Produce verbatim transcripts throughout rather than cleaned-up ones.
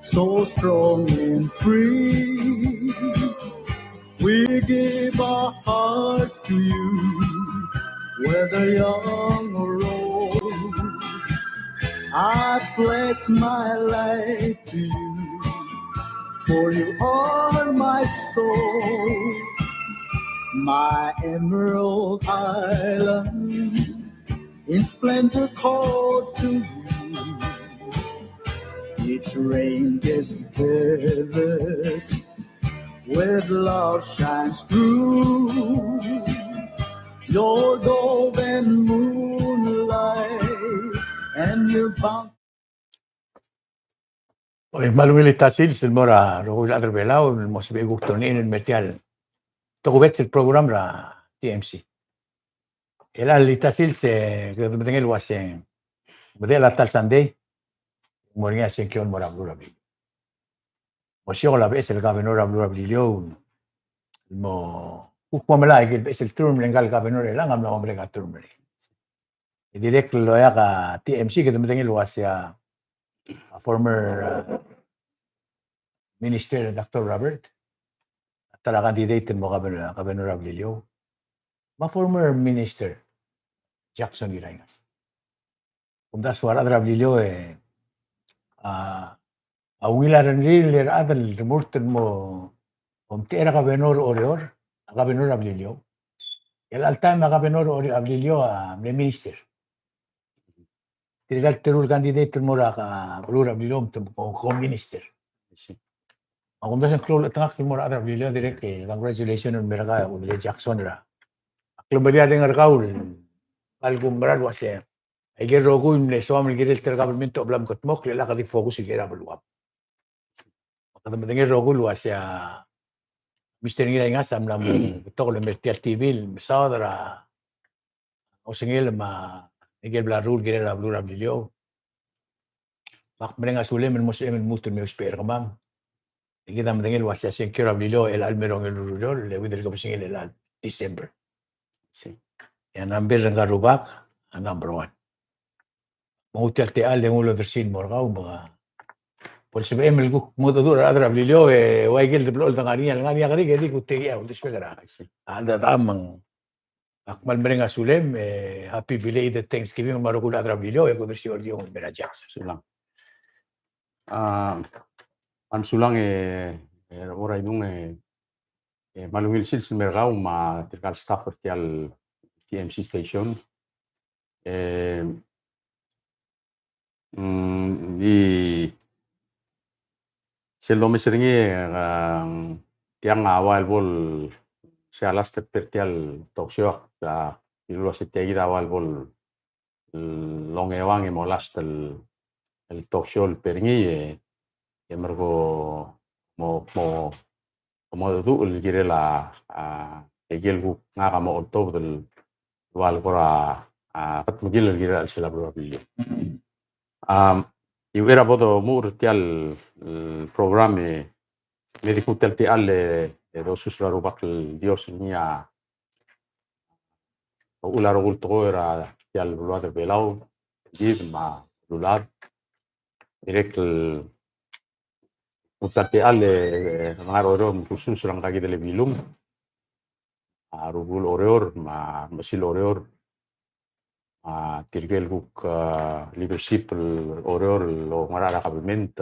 So strong and free, we give our hearts to you. Whether young or old, I pledge my life to you. For you are my soul, my emerald island, in splendor called to you. Each rain is vivid, with love shines through. Your golden moonlight and your bounty. Oi, me a ungil el tia el sils el mo er a rokui el chad er a Belau el mo sebechir el kuk tune in el mer tia el tokubets el program er a T M C. El chelecha el tia el sils e kede medengei el uase ng medechel a ta el Sunday, ng mo er ngii a sengkio el mo er a beluu er a Beliliou. Mo siokel a beches el governor er a beluu er a Beliliou el mo kuk mo melai a ikel beches el term er ngka el governor er chelechang a mla mo merek a term er ngii. E dirrek el loia a T M C, kede medengei el uase a former, uh, minister Doctor Robert a ta er a candidate el mo governor, governor er a Beliliou. Me a former minister Jackson Ngiraingas. Kumdasu a rechad er a Beliliou e a, a ungil a rengrir el rechad el remurt el mo omtechei er a governor er Oreor, a governor er a Beliliou. El chelecha el taem a governor er Oreor, a Beliliou a mle minister. Tirka el teru el candidate el mo er a beluu er a Beliliou me te mo ko minister. Me kumdasu e ng klou el chetengakl el mo er a rechad er a Beliliou, dirrek el congratulation el mer kau el Jackson er a klemeriareng er kau el kmal kumerang el uase a ikel rokui el mle soam el kirel ta er a government a bla mekedmokl, e le kede di focus el kirel a beluam. Kede medengei el rokui el uase a Mister Ngiraingas a mla mo betok el mer tia el T V el mesaod er a osengel me a ikel bla leruul el kirel a beluu er a Beliliou. Me ak mereng a sulem el mo sebechem el lmuut el me ousbech er kemam. E kid a medengei el uase a sengkio er a Beliliou a chelecha el me er a ongeru el ureor, le uid el kebesengei el chelecha el December. Sei. E a number er ngka el rubak a number one. Me nguu tia el techall e nguu el odersii el mo er kau me bo lsebechem el kuk mengedecheduch er a rechad er a Beliliou e ua ikel deblechoel de ngar er ngii, ngar er ngii a kerik e di kutekii a uldesuek er a. Sei. A, a, a, me ng Ak kmal mereng a sulem, e, happy belated Thanksgiving me a rokui el chad er a Beliliou, e kudersii a Dios el mo er a Jackson. Sulang. A, a sulang e, e, er a Idung e, e, me a ungil sils el mer kau me tirka el staff er tia el T M C station. E, Mm, di sel domes er ngii, a, tiang a ua el bo el se a last er tia el talk show, a, el uase tia kid a ua el bo el ongeuang e mo last el, el talk show el per ngii, e, e merko mo, mo, mo mengedecheduch el kirel a, a, ikel kuk ngak a mo oltobed el ua el kora, a, kedmekill el kirel a chelsel a beluu er a Beliliou. A, e uchei er a bo domuchel er tia el, el program e, me di kuk tia el techall e, e dosus er a Rubak el Dios el ngii a uchul a rokui el tekoi er a tia el beluad er a Belau, kid me a beluulechad. Dirrek el Kuk ta el techall e, e, ngar er a Oreor me kusus er ngka kid el Ebilung. A, rubekul Oreor, me a, mechesil Oreor. A, tirke el kuk, a, leadership el Oreor el ngar er a government.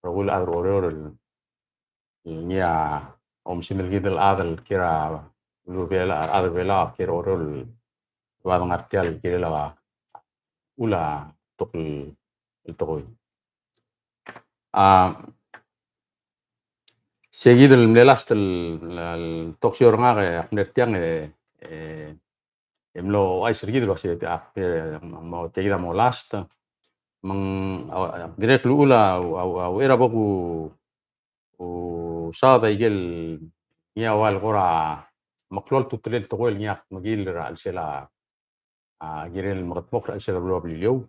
Rokui el chad er a Oreor el, el ngii a, omes el kid el chad el kiei er a, beluu er a Belau, chad er a Belau, kiei er a Oreor el, ua de ngar tia el kirel a, uchul a betok el, el tekoi. A, se kid el mle last el, el talk show er ngak e ak mle er tiang e, e, e mlo ouchais er kid el uase ak, e, mo tia kid a mo last. Me ng, a, a, dirrek el uchul a, a, a, uchei er a bo ku, kusaod a ikel ngii a ua el kora meklou a ultutelel el tekoi el ngii a kmekill er a chelsel a a, kirel mekedmokl er a chelsel a beluu er a Beliliou.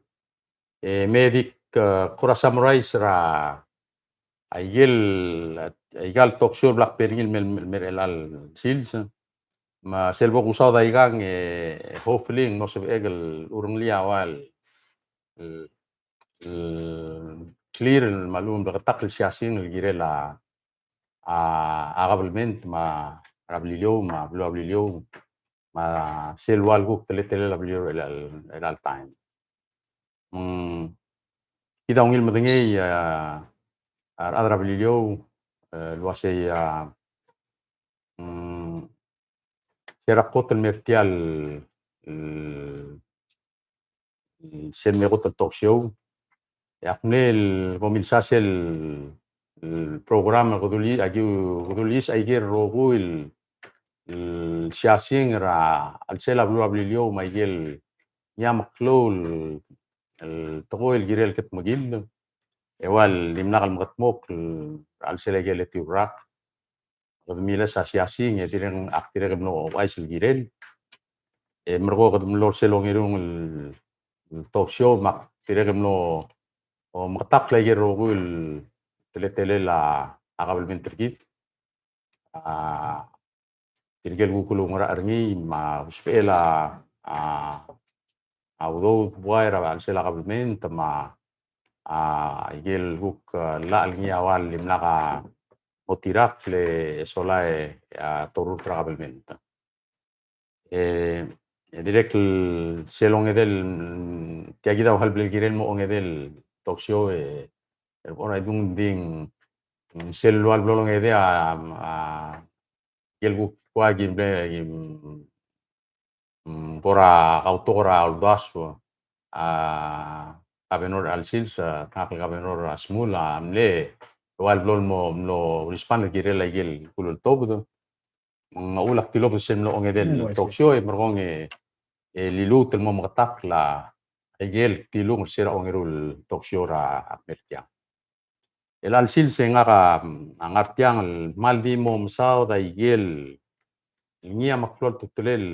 E me dik, a, kora summarize er a, a ikel, a, ikal talk show el bla kbo er ngii el mei, mei er chelecha el sils. Me sel bo kusaod a ikang e, hopefully, ng mo sebechek el urrengelii a ua el, el, el clear me a lechub e ng bleketakl el siasing el kirel a, a, a government me a, er a Beliliou, me a beluu er a Beliliou, me a sel ua el kuk teletelel a Beliliou er chelecha el, chelecha el taem. Me ng kid a ungil medengei, a, a rechad er a Beliliou, e, el uasei, a, mm, se er a kot el mer tia el, el, sel me kot el talk show. E ak mle el komilsa sel, el program el kede uli-, aki, kede uliis aike el rokui el, el siasing er a chelsel a beluu er a Beliliou me aike el ngii a meklou el, el tekoi el kirel el kedmekill. E ua el dimlak el mekedmokl er a chelsel aike el etiu el rak. Kede miles a siasing, e dirrek, ak dirrek el mlo ouchais el kirel. E merekong e kede mlo er sel ongerung el, el talk show, me ak dirrek el mlo omeketakl aike el rokui el teletelel a, a kabelment er kid. A, tirke el kuk oungerachel er ngii, me a usbechel a, a, a udoud el buai er a chelsel a kabelment, me a, a, aike el kuk, e, llach el ngii a ua el dimlak a mo tirakl e sola e, a, torurt er a kabelment. E, e dirrek el sel ongedei el, mm, tia kid a ua el bla el kirel el mo ongedei el talk show, e, e, kora dung di ng, mm, sel ua el bla longedei a, a, aike el kuk ua ki mle, ki, mm, mm, kora kautok er a uldasu, a, governor er a chelsel, a, ngak el governor er a Shmull, a, mle, ua el bla el mo, mlo respond el kirel aike el kuk loltobed. Me ng uchul a ktilobed sel mlo ongedei el talk show, e merekong e, e liluut el mo meketakl a, aike el ktilung er se er a ongeru el talk show er a mei er tiang. El chelsel se ngak a, a ngar tiang el kmal di mo mesaod aike el ngii a meklou a ultutelel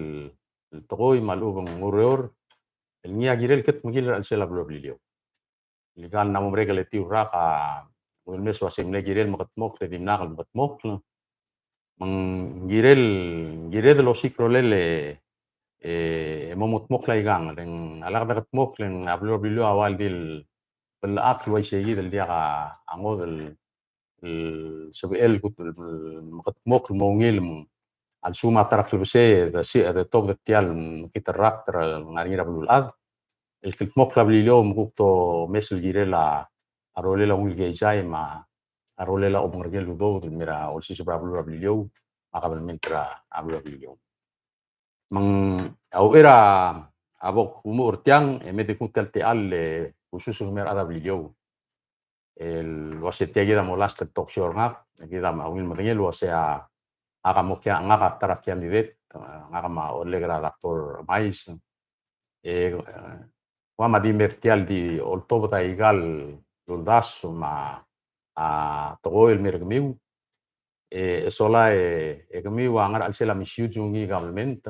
el tekoi me a lechub e ng ureor el ngii a kirel el kedmekill er a chelsel a beluu er a Beliliou. Aika el mla mo merek el etiu el rak a, kudmees el uasei ng mle kirel el mekedmokl, e dimlak el mekedmokl. Me ng kirel, kired el osiik a rolel e, e mo mekedmokl aikang, le ng a lak dekedmokl, le ng a beluu er a Beliliou a ua el di el, el ak el uaisei kid el diak a ngodech el, el sebechel el kuk, el mekedmokl el mo ungil, me a lsekum a ta er a klebesei, e de si, e de tobed er tia el mekngit el rakt er a ngar er ngii er a beluulechad. El kldmokl a Beliliou me kuk domes el kirel a rolel a ungil keizai me a rolel a omengereker el udoud el mei er a olsiseb er a beluu er a Beliliou me a kabelment er a beluu er a Beliliou. Me ng a uchei er a bo kumuchel er tiang e me de kuk tia el techall el kusus el kemiu a rechad er a Beliliou. El uasei tia kid a mo last el talk show er ngak, kid a ungil medengei el uasei a, ngak a mo kia, ngak a ta er a candidate, ngak me a Oleg er a Doctor Mais. E, e, kemam a di mer tia el di oltobed aika el uldasu me a, a, tekoi el mer kemiu. E, e sola e, e kemiu a ngar er a chelsel a mesiou el ngii a government.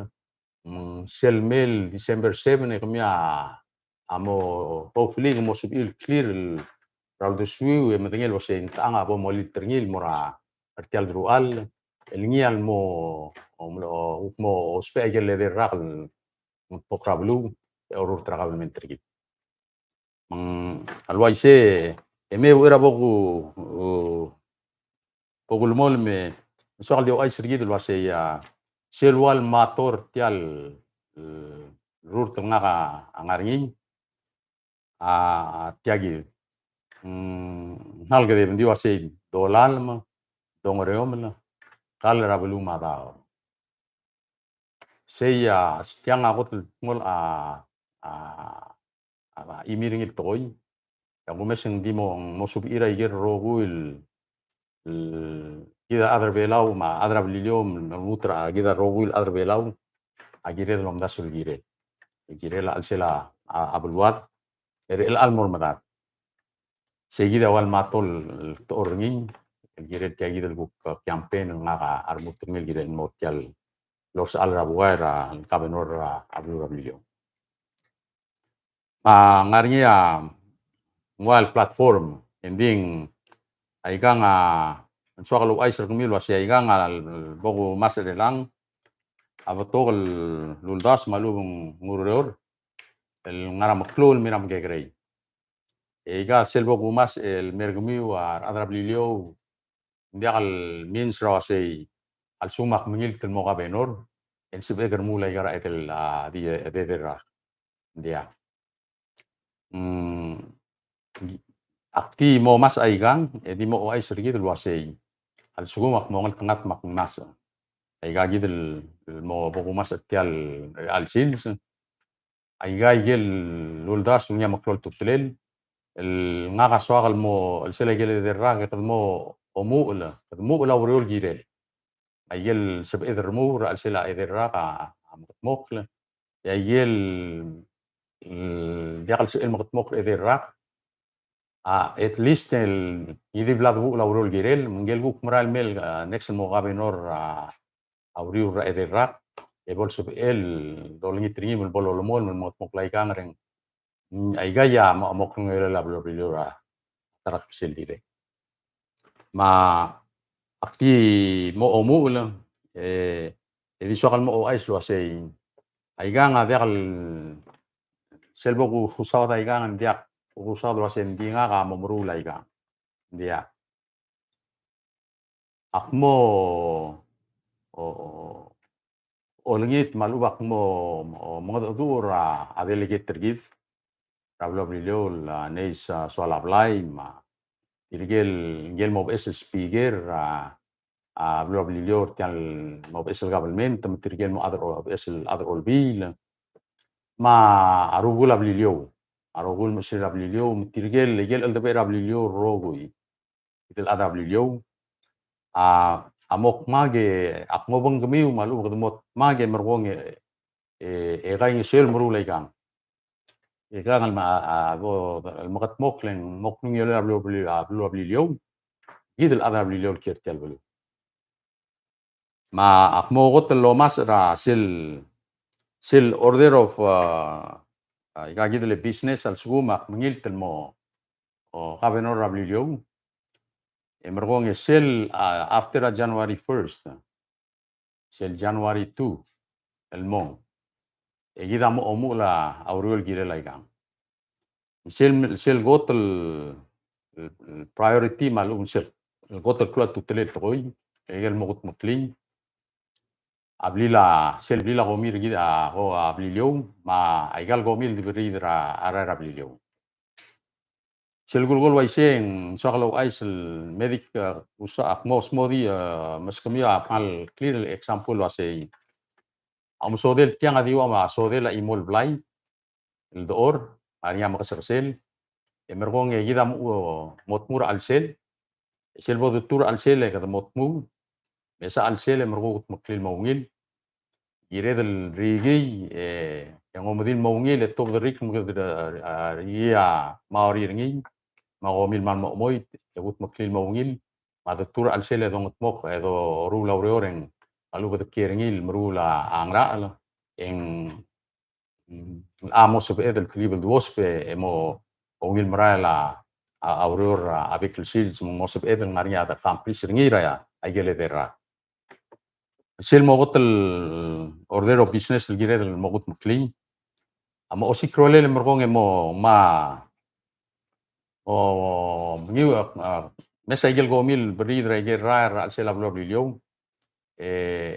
Me ng sel mei el December seven e kemiu a, a mo, hopefully, ng mo sebechir el clear el, er a uldesuiu e medengei el uasei ng techang a bo molilt er ngii el mo er a, er tia el deruchall, el ngii a le mo, o, mo, o, mo ousbech aike el edei el rak el mengedmokl er a beluu, e orurt er a kabelment er kid. Me ng, a le uaisei, e me a uchei er a bo ku, u, bo kulemolem e, ng soak el di ouchais er kid el uasei a, sel ua el mator tia el, e, rurt el ngak a ngar er ngii, a, tia kid. Mm, ng kmal kede di uasei, dolalem, dongereomel, kall er a beluu me a daob. Sei a, tiang a kot el dmolech a, a, a, chimir ngii el tekoi. E a kumes e ng di mo, mo subechir aike el rokui el, el, kid a chad er a Belau me a chad er a Beliliou, me lmuut er a kid a rokui el chad er a Belau a kired el omdasu el kirel. El kirel a chelsel a, a, a beluad, er chelecha el mo er medad. Sei kid a ua el mator el techor er ngii, el kirel tia kid el kuk, e, campaign el ngak a remurt er ngii el kirel el mo tia el lorsechal er a buai er a governor er a beluu er a Beliliou. Me a ngar er ngii a ua el platform, e ng di ng aikang a, ng soak el ouchais er kemiu el uasei aikang a bo kumasech er chelechang, a betok el uldasu me a lechub e ng ureor, el ngar er a meklou el mei er a mekekerei. e aika sel bo kumes el mer kemiu a rechad er a Beliliou, ng diak el means er a uasei a lsekum ak mengilt el mo governor, e ng sebechek el remuul aika er a edei, a, di, edei el rak. Ng diak. Mm, ak di mo mes aikang, e di mo ouchais er kid el uasei a lsekum ak mo ngeltengat me ak ngmasech. Aika kid el, el mo bo kumes er tia el, el sils. Aika ikel uldasu el ngii a meklou el ultutelel, el ngak a soak el mo, el sel aikel edei el rak e kede mo omuchel, kede mo omuchel a ureor el kirel. Aikel sebeched el remuul er a chelsel a edei el rak a, a mekedmokl. E aikel, el diak el sebechel el mekedmokl er a edei el rak, a, at least el, ngii di bla debuchel a ureor el kirel, me ngikel kuk merael mei el, a, next el mo governor, a, a uriul er a edei el rak, e bo lsebechel el dolengit er ngii me bo lolemolem el mo, mo mekedmokl aikang er ngii. Mm, aika a mo, mo klungiolel a beluu er a Beliliou er a ta er a klebesei el dirrek. Me ak di mo omuchel, e, e di soak el mo ouchais el uasei aikang a diak el, sel bo kusaod aikang, ng diak kusaod el uasei ng di ngak a mo meruul aikang. Ng diak. Ak mo, o, o, olengit me a lechub ak mo, mo mengedecheduch er a, a delegate er kid er a beluu er a Beliliou el, a, Neis, a, Soalablai, me tirkel, ngikel mo beches el speaker er a, a, beluu er a Beliliou er tia el mo beches el government, me tirkel mo chad er a, beches el chad er a olbiil, me a rubekul a Beliliou, a rokui el mechesir er a Beliliou, me tirkel, ikel cheldebechel er a Beliliou el rokui. Kid el chad er a Beliliou. A, a mo kmak e, ak mo obengkemiu me a lechub e kede mo kmak e merekong e, e, e kaingeseu el meruul aikang. E kang el me, a, a, bo, el mekedmokl e ng mo klungiolel a beluu, beluu, a, beluu er a Beliliou. Kid el chad er a Beliliou el kiei er tia el beluu. Me ak mo kot el omes er a sel, sel order of, a, a, aika kid el business a lsekum ak mengilt el mo, o, governor er a Beliliou. E merekong e sel, a, after a January first, sel January two el mong, e kid a mo omuchel a ureor el kirel aikang. Sel, sel kot el, el priority me a lechub sel, el kot el klou a ultutelel el tekoi, e ikel mo kudmeklii a blil a, sel blil a komi er kid a, ko, a Beliliou, me aika el komi el di beriid er a, a rael er a Beliliou. Sel kulekoi el uaisei e ng soak el ouchais el me dik, e, usa, ak mo smodii, e, meskemiu a kmal clear el example el uasei a omesodel tiang a di ua me a sodel a chimo el blai el dechor, me a ngar er ngii a mekesekesel, e merekong e kid a mo, mo tmuu er a chelsel, e sel bo detuu er a chelsel e kede mo tmuu, me se el chelsel e merekong e kudmeklii el mo ungil. Kired el rikii, e, e ng omedil el mo ungil, e tuobed er a rik me kede, a, rikii a maori er ngii, me a komi el kmal mo chemoit, e kudmeklii el mo ungil, me a detuu er a chelsel e dongedmokl, e doruul a ureor e ng, me a lechub e de kiei er ngii el meruul a ngerachel, e ng, mm, a mo sebeched el telkib el duosb e mo ungil merael a, a, a ureor a, a bek el sils, me ng mo sebeched el ngar er ngii a de accomplish er ngii er a, a ikel edei el rak. Sel mo kot el order of business el kired el mo kudmeklii a mo osiik a rolel e merekong e mo ma, o, mengiu, a, a, mesa ikel komi el beriid er a ikel rael er a chelsel a beluu er a Beliliou, e,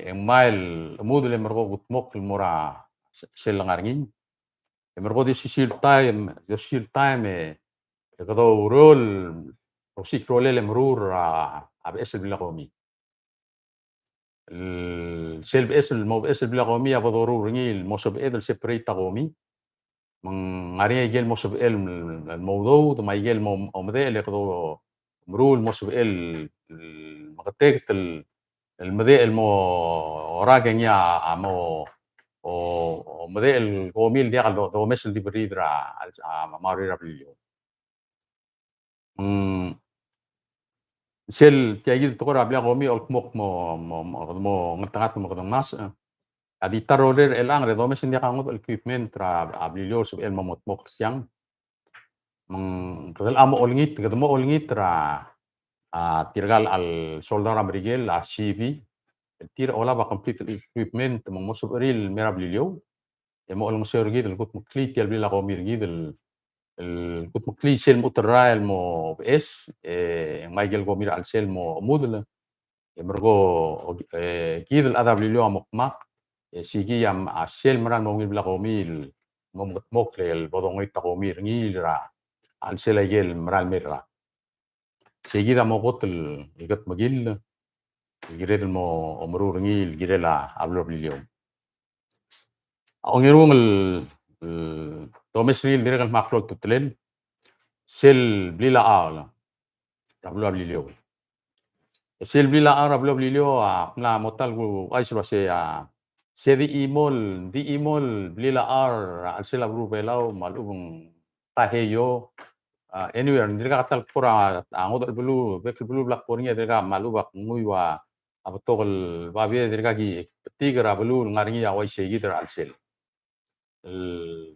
e ng mei el chemudel e merekong e kudmokl el mo er a se-, sel lengar er ngii. E merekong e di osisiu el taem, di osisiu el taem e, e kede oureor el osiik a rolel e meruul er a, a beches el blil a komi. El, sel beches el, mo beches el blil a komi a bo doruul er ngii el mo sebeched el separate a komi. Me ng ngar er ngii a ikel mo sebechel el, el mo udoud, me a ikel mo, mo medechel e kede meruul el mo sebechel el, el meketeket el, el medechel el mo orak e ngii a, a mo, o, o medechel el komi el diak el do, domes el di beriid er a, a, a maori er a Beliliou. Mm, sel tia kid el tekoi er a blil a komi el kmo, mo, mo, mo, mo ngeltengat me kede ngmasech, e. A di ta el rolel er chelechang e domes e ng diak a ngodech el equipment er a, a Beliliou el sebechel el mo mengedmokl er tiang. Me ng kede locha mo olengit, kede mo olengit er a, a, tirka el soldau er a Merikel, a C B, el tir a olab a complete el equipment, me ng mo sebechir el mei er a Beliliou e mo olengeseu er kid el kudmeklii tia el blil a komi er kid el, el kudmeklii sel mechut el rael el mo beches, e, me a ikel komi er a chelsel el mo chemudel, e merkong, e, kid el chad er a Beliliou a mo kmak, e, sei kid a, a sel mera el mo ungil bla komi el mo mengedmokl el bo dongoit a komi er ngii er a chelsel a ikel mera el mei el rak. Sei kid a mo kot el iketmekill el kired el mo omeruul er ngii el kirel a beluu er a Beliliou. A ongerung el, el domes er ngii el dirrek el kmal klou el ultutelel, sel blil a chaol er a beluu er a Beliliou. E sel blil a chaol er a beluu er a Beliliou a mla mo ta el kuchais el uasei a se di chimo el, di chimo el blil a chaol er a chelsel a beluu er a Belau me a lechub e ng Taiheio, a, anywhere, ng dirkak a ta el kbo er a, a, ngodech el beluu, bek el beluu el bla kbo er ngii a dirkak me a lechub e ak nguu a, a betok el babier e dirkak ki betik er a beluu el ngar er ngii a uaisei kid er a chelsel. El,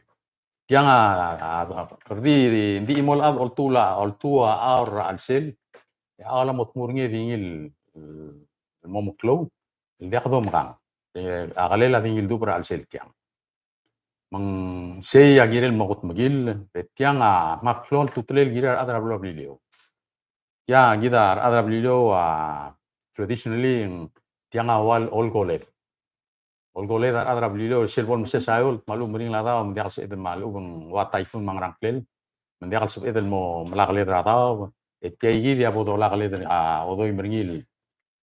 tiang a, a, a, kede di, di chimo el chad oltuu a, oltuu a chaol er a chelsel, e a chaol a mo tmuu er ngii e di ngii el, el mo meklou, el diak domekang. E, a kelel a di ngii el dub er a chelsel tiang. Me ng sei a kirel mo kudmekill, e tiang a kmal klou el ultutelel el kirel a rechad er a beluu er a Beliliou. Tia kid a rechad er a Beliliou a traditionally, tiang a ua el olkoled. Olkoled a rechad er a Beliliou, sel bo lemeses a eolt me a lechub e ng meringel a daob, me ng diak el sebeched me a lechub e ng ua typhoon me a ngerang klel, me ng diak el sebeched el mo melakeled er a daob, e tia kid a bo dolakeled a odoim er ngii el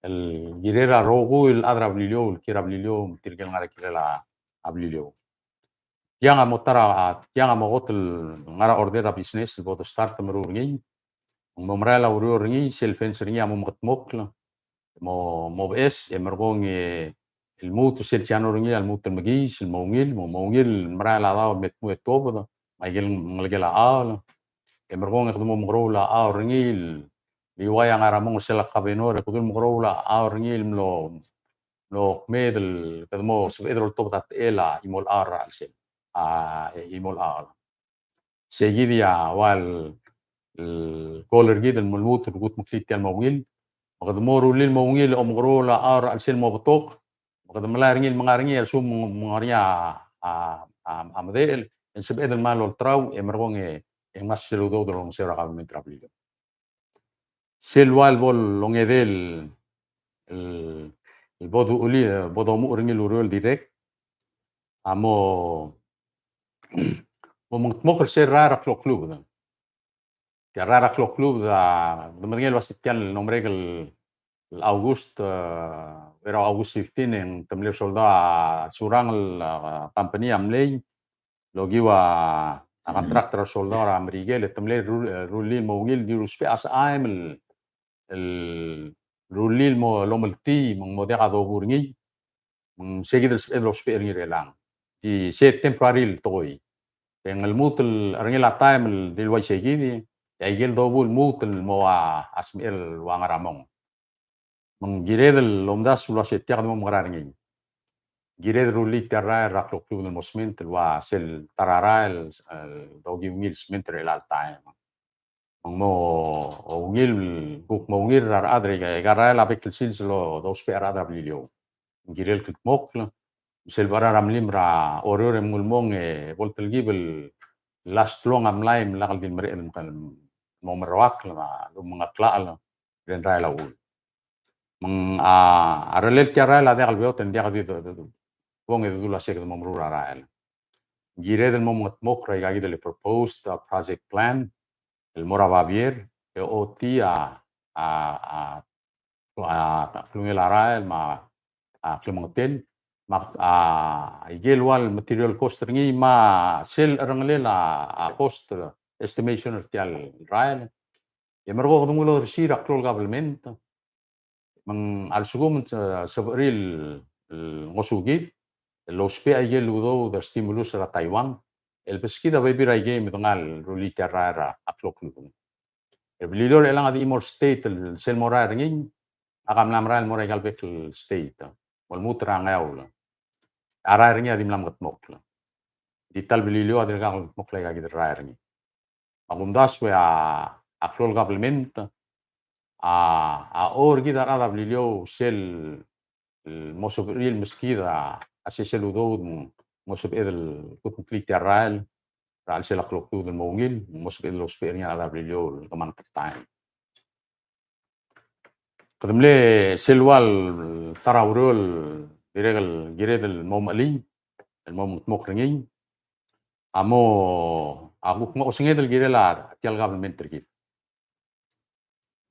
el kirel a rokui el chad er a Beliliou, el kiei er a Beliliou, me tirke el ngar er a kirel a Beliliou. Tiang a mo ta er a, tiang a mo kot el ngar er a order er a business el bo de start el meruul er ngii. Ng mo merael a ureor er ngii, sel fence er ngii a mo mengedmokl, mo, mo beches, e merekong e lmuut sel channel er ngii a lmuut el mekiis, el mo ungil, mo, mo ungil, merael a daob me tmuu e tuobed, me a ikel ngelekel a chaol. E merekong e kede mo mekeroul a chaol er ngii el, Liuai a ngar er a mong er sel kabenor, e kede mo mekeroul a chaol er ngii el mlo, mlo kmeed el, kede mo sebeched el oltobed a techel a chimo el chaol er a chelsel. A, chimo el chaol. Sei kid a ua el, el goal er kid el mo lmuut el kudmeklii tia el mo ungil. Me kede mo rullii el mo ungil, omekeroul a chaol er a chelsel el mo betok. Me kede melai er ngii el menga er ngii, a lsekum ng ngar er ngii a, a, a, a medechel, e ng sebeched el kmal olterau, e merekong e, e ngmasech sel udoud el olengeseu er a kabelment er a Beliliou. Sel ua el bo longedei el, el, el bo duchulii, bo domuchel er ngii el ureor el dirrek, a mo, mo mengedmokl er sel rael er a kloklubed. Tia el rael er a kloklubed a, de medengei el uasei tia el mlo merek el, el August, e, er a August fifteen, e ng te mlei a soldau a Surangel, e, company a mlei, el okiu a, a contract er a soldau er a Merikel, e te mlei ru-, rullii el mo ungil, di ruusbech a sechaim el, el rullii el mo lomeltii, me ng mo diak a dobu er ngii, me ng sei kid el sebeched el ousbech er ngii er chelechang. Di sei temporary el tekoi. E ng lmuut el cherrungel a taem el di le uaisei kid, e a ikel dobu el lmuut el mo ua, a smecher el ua ngar er a mong. Me ng kired el omdasu el uasei tia kede mo mekerang er ngii. Kired el rullii tia el rael er a kloklubed el mo sment el ua sel ta er a rael, e, dokiu ngii el sment er chelecha el taem. Me ng mo ungil, kuk mo ungil er a rechad er aika el rael a bek el sils el dousbech a rechad er a Beliliou. Ng kirel kldmokl, me sel bo er a mlim er a Oreor e mnguu el mong e bo el telkib el last long a mlai me lak el di mereched el mo merroakl me a lomengklachel er a rael a uchul. Me ng, a, a rellel tia el rael a diak el beot e ng diak di, di, di, bong e di dul a se kede mo meruul a rael. Ng kired el mo mengedmokl er aika kid el proposed, a, project plan el mo er a babier, e ochotii a, a, a, a klungel a rael me a, a klemengetel, me a, a, ikel ua el material cost er ngii me a sel cherrengelel a, a cost estimation er tia el rael. E merekong e kede nguu el odersii er a klou el government. Me ng a lsekum ng, e, sebechir el, el ngosukid el ousbech a ikel udoud er a stimulus er a Taiwan el beskid a bebil er a ikei me de ngar el rullii tia el rael er a kloklubed. E Beliliou er chelechang a di chimo el state el sel mo rael er ngii, a ka mla merael el mo er aika el bek el state. Mo lmuut er a Ngeaur. A rael er ngii a di mla mengedmokl. Di ta el Beliliou a dirkak el mengedmokl aika kid el rael er ngii. Me a kumdasu e a, a klou el government a, a oker kid a rechad er a Beliliou sel, el mo sebechir el meskid a, a sesei el udoud, mo sebeched el kudmeklii tia el rael, er a chelsel a klokluut el mo ungil, mo sebeched el ousbech er ngii a rechad er a Beliliou el kemanget el taem. Kede mle sel ua el ta er a ureor el dirrek el kired el mo mechelii, el mo mengedmokl er ngii, a mo, a kuk mo osenged el kirel a tia el government er kid.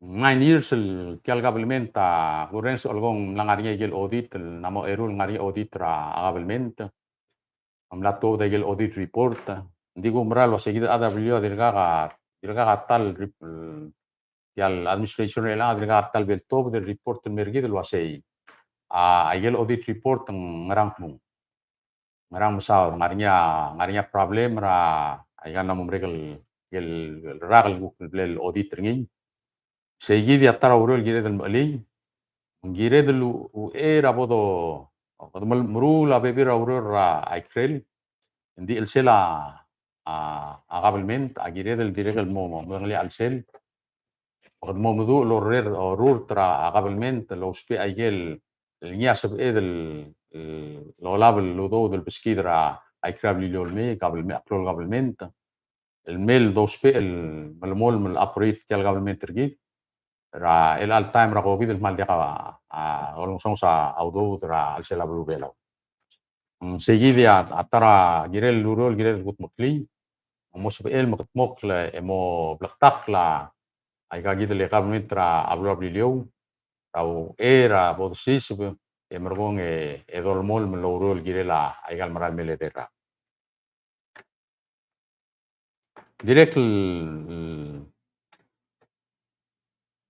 Nine years el tia el government a kurrenges el kmo ng mla ngar er ngii a ikel audit, el ng mo eru el ngar er ngii a audit er a government. Ng mla tuobed a ikel audit report. Ng di kumerang el uasei kid el chad er a Beliliou a dirkak a, dirkak a ta el rep-, tia el administration er chelechang a dirkak a ta el bo el tuobed el report el mer kid el uasei a, a ikel audit report ng ngerang kmung, ngerang mesaod, ngar er ngii a, ngar er ngii a problem er a, aika el mla mo merek el, el rak el kuk bla el audit er ngii. Sei kid a ta er a ureor el kired el mechelii, ng kired el u-, uchei er a bo do, kede mel-, meruul a bebil er a ureor er a ikrel, ng di chelsel a, a, a government a kired el dirrek el mo, mo medengelii a chelsel. Kede mo meduch el orrurt, orrurt er a government el ousbech a ikel, el ngii a sebeched el, el olab el udoud el beskid er a ikrel a Beliliou el mei, government, a klou el government el mei el dousbech el melemolem el operate tia el government er kid. Er a chelecha el taem er a COVID el kmal diak a, a, olengesonges a udoud er a chelsel a beluu er a Belau. Mm, sei kid a, a ta er a kirel el ureor el kired el kudmeklii, mo sebechel el mekedmokl e mo bleketakl a, aika kid el government er a beluu er a Beliliou, er a uchei er a bo dosiseb e merekong e, e dolemolem el oureor el kirel a, aika el mera el mei el edei el rak. Dirrek el,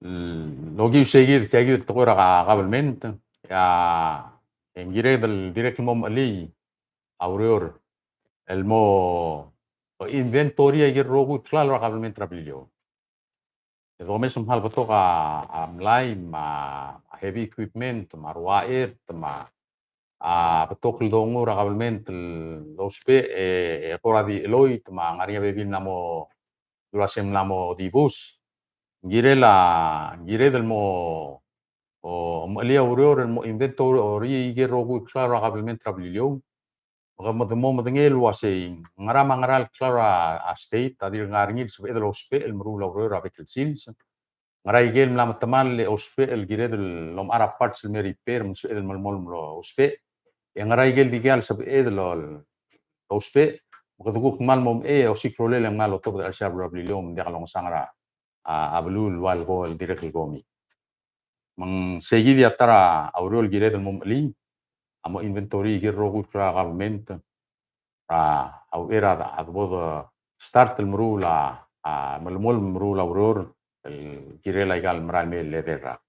el, lokiu sei kid, tia kid el tekoi er a government, e a, e ng kired el dirrek el mo mechelii a ureor el mo inventory a ikel rokui el klalo er a government er a Beliliou. E domes me ng kmal betok a, a mlai, me a heavy equipment, me a ruachert, me a, a betok el dongu er a government el ousbech e, e kora di cheloit, me a ngar er ngii a bebil el mla mo, dula se el mla mo dibus. Ng kirel a, ng kired el mo, o, mechelii a ureor el mo inventory a ikel rokui el klalo er a government er a Beliliou. Me kede mo medengei el uasei ngera me a ngera el klalo er a state a dirk ngar er ngii el sebeched el ousbech el meruul a ureor er a bek el sils. Ngera ikel mla metemall e ousbech el kired el omechar a parts el me repair me ng sebeched el melemolem el ousbech. E ngera ikel dikea el sebeched el ousbech, me kede kuk kmal mo mechei e osiik a rolel e ng kmal otobed er a chelsel a beluu er a Beliliou me ng diak longesang er a, a, a beluu el ua el ko el dirrek el komi. Me ng sei kid a ta er a ureor el kired el mo mechelii, a mo inventory a ikel rokui el klalo er a government, er a uchei er a bo de start el meruul a, a melemolem el meruul a ureor el kirel aika el mera el mei el edei el rak.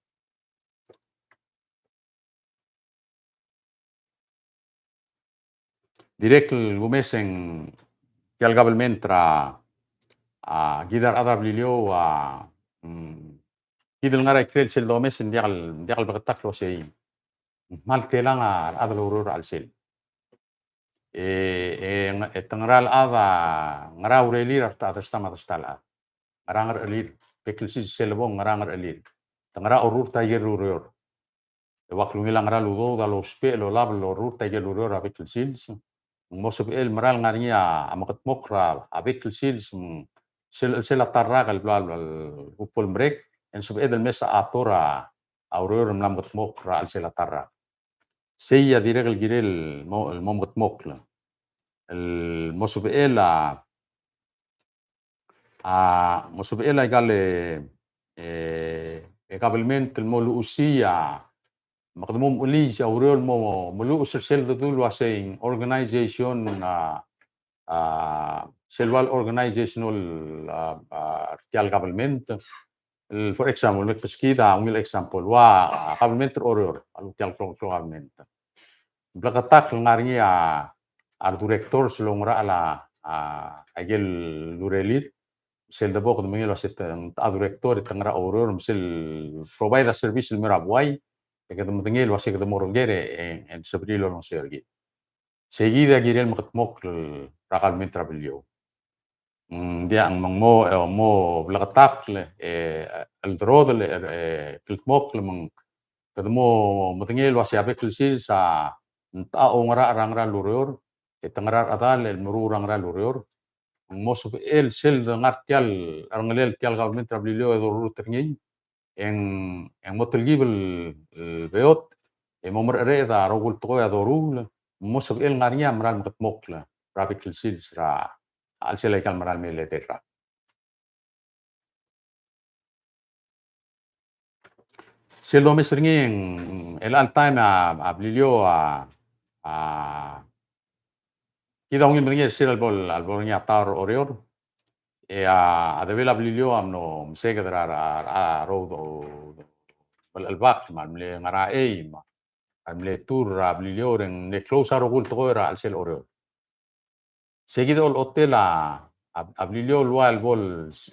Dirrek el kumes e ng tia el government er a, a, kid a rechad er a Beliliou a, mm, kid el ngar er a ikrel sel domes e ng diak el, diak el bleketakl el uasei ng kmal telang a rechad el oureor er a chelsel. E, e, e te ngera el chad a, ngera urerir a rechad er a ta me a ta el chad. Ngera ngerechelir, bek el sils sel lebong ngera ngerechelir. Te ngera orrurt a ikel ureor. E ua klungel a ngera el udoud a lousbech el olab el orrurt a ikel ureor er a bek el sils. Ng mo sebechel el mera el ngar er ngii a mekedmokl er a bek el sils, me ng sel, sel a ta el rak el bla el kuk bo lemerek, e ng sebeched el mesa a tor a ureor el mla mekedmokl er a chelsel a ta el rak. Sei a dirrek el kirel el mo, el mo mekedmokl. El mo sebechel a, a, mo sebechel a ikal e, e, e kabelment el mo luchesii a, me kede mo mechelii a ureor el mo meluches er sel dedu el uasei ng organization a, a, sel ua el organizational, a, a, er tia el kabelment. El, for example, me kbeskid a ungil example, ua, a, kabelment er a Oreor, a lechub tia el klou, klou el kabelment. Bleketakl el ngar er ngii a, a redirectors el oungerachel a, a, aikel urerir, sel debo kede medengei el uasei te, te a director e te ngar er a Oreor, me sel provide a service el mei er a buai, e kede medengei el uasei kede mo er ker e, e, e sebechir el olengeseu er kid. Sei kid a kirel mekedmokl er a kabelment er a Beliliou. Mm, ng diak, me ng mo, e, mo bleketakl, e, chelderodel, e, e, kldmokl, me ng kede mo medengei el uasei a bek el sils a ng techa oungerachel er a ngera el ureor, e te ngera el chedal el meruul er a ngera el ureor. ng mo sebechel sel de ngar tia el cherrengelel tia el government er a Beliliou e doruul er ngii, e ng, e ng mo telkib el, el beot, e mo mereched a rokui el tekoi a doruul, mo sebechel ngar er ngii a mera el mekedmokl er a bek el sils er a chelsel aika el mera el mei el edei el rak. Sel domes er ngii, e ng chelecha el taem a, a Beliliou a, a, kid a ungil medengei er sel lebo, lebo er ngii a tower er Oreor. E a, a debel a Beliliou a mlo meseked er a, a, a, a rokui el, el, el bak, me a mle ngar er a chei, me a mle tur er a Beliliou, e ng mle close a rokui el tekoi er a chelsel Oreor. Sei kid a olechotel a, a, a Beliliou el ua el bo el,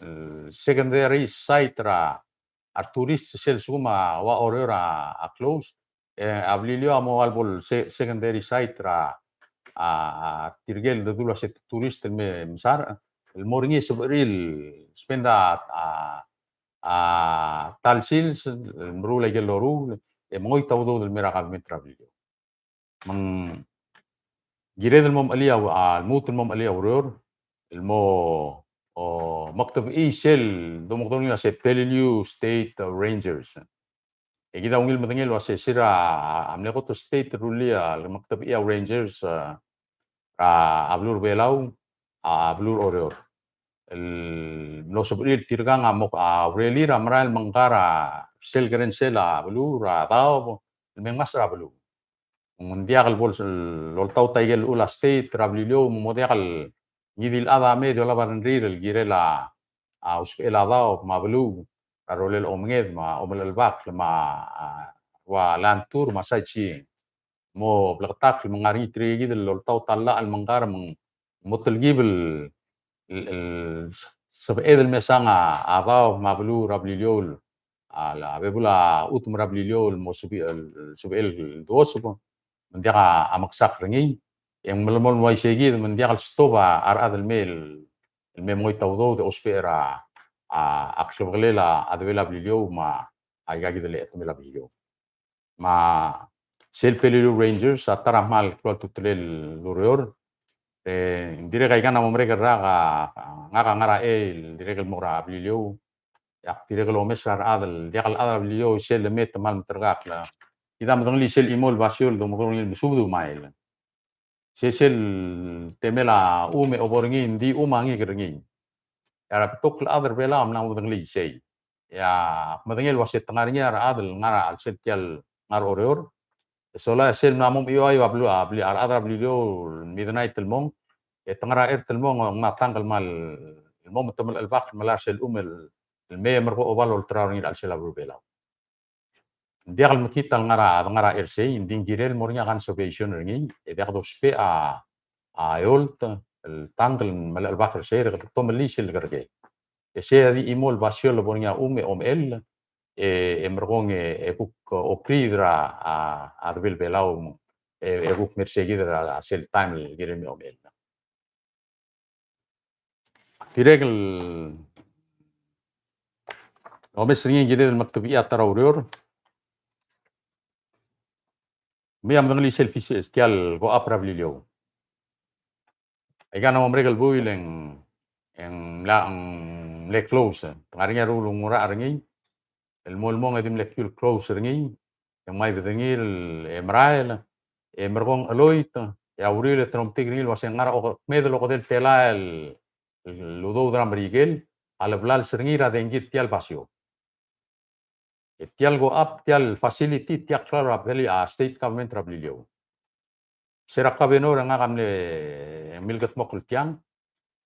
el secondary site er a, a retourist sel lsekum a ua Oreor a, a close. E a Beliliou a mo ua el bo el se-, secondary site er a, a, a tirke el dedu el ua se tourist el me msarech, el mo er ngii e sebechir el spend a, a, a ta el sils el meruul aike el loruul, e mengoit a udoud el mei er a government er a Beliliou. Me ng kired el mo mechelii a, a, lmuut el mo mechelii a ureor el mo, o, mektebechii sel domekedong el ua se Peleliu State Rangers. E kid a ungil medengei el ua se sel a, a mle kot el state el rullii a, el mektebechii a Rangers, a, er a beluu er a Belau, a beluu er a Oreor. El mlo sebechir tirkang a mo, a, urerir a merael el mengkar a sel kerensel a beluu er a daob el me ngmasech er a beluu. Ng diak el bo loltaut a ikel llechul a state er a Beliliou, me ng mo diak el ngii di el chad a mei e di olab a rengrir el kirel a, a, usbechel a daob me a beluu er a rolel a omenged me a omelechelbakl me a, a, ua land tour me a sightseeing. Mo bleketakl me ng ngar er ngii tirke kid el loltaut a llach el mengkar me ng mo telkib el, el, el sebeched el mesang a, a daob me a beluu er a Beliliou, a, a bebul a chutem er a Beliliou el mo sebe-, el, el sebechel el duoseb, me ng diak a, a mekesakl er ngii, e ng melemolem el uaisei kid me ng diak el stop a rechad el mei el, el me mengoit a udoud e ousbech er a, a, a klebekelel a, a debel a Beliliou me a, aika kid el chedemel a Beliliou. Me a sel Peleliu Rangers a ta er a kmal klou a ultutelel el ureor. E ng dirrek aika a mo merek el rak a, a, ngak a ngar er a chei el dirrek el mo er a Beliliou. E ak dirrek el omes er a rechad el diak el chad er a Beliliou sel lemei e te kmal meterkakl. Kid a medengelii sel chimo el basio el domekedong er ngii el mesubed a umail. Se sel temel a chum e obo er ngii, ng di chum a ngikel er ngii. E a rebetok el chad er Belau a mla mo medengelii sei. E ak medengei el ua se te ngar er ngii a rechad el ngar er a chelsel tia el ngar er a Oreor. E sola e sel mla mo mechiuaiu a beluu, a bli-, a rechad er a Beliliou el midnight el mong, e te ngar er a chert el mong, e ng mla tang el kmal, el mo me te melechelbakl el melai er sel chum el, el mei e merekong e oba lolterau er ngii er a chelsel a beluu er a Belau. Ng diak el mekngit a lengar er a, ngar er a chelsei, ng di ng kirel el mo er ngii a conservation er ngii, e diak dousbech a, a eolt el tank el melechelbakl er sei, e kede tomellii sel lekerkei. E sei a di chimo el basio el lebo er ngii a chum e omechell, e, e merekong e, e kuk, e, okerii er a, a, a debel Belau, e, e kuk mer sei kid er a, a sel taem el kirel el omechell. Dirrek el omes er ngii, kired el mektebechii a ta er a ureor. Me a medengelii sel fis-, tia el go up er a Beliliou. Aika a mo merek el buil e ng, e ng mla, ng mle close. Te ngar er ngii a rokui el ngar er ngii el mo el mong e di mle kiu el close er ngii, e ng mei a bedengir e merael, e merekong e cheloit, e a uriul e te mo metik er ngii el ua se ng ngar er a oko-, kmeed el okedei el telael el udoud er a Merikel a leblals er ngii er a dengki er tia el basio. E tia el go up, tia el facility, tia el klalo er a Beli-, a, state government er a Beliliou. Se er a kabenor e ngak a mle, mle kedmokl tiang,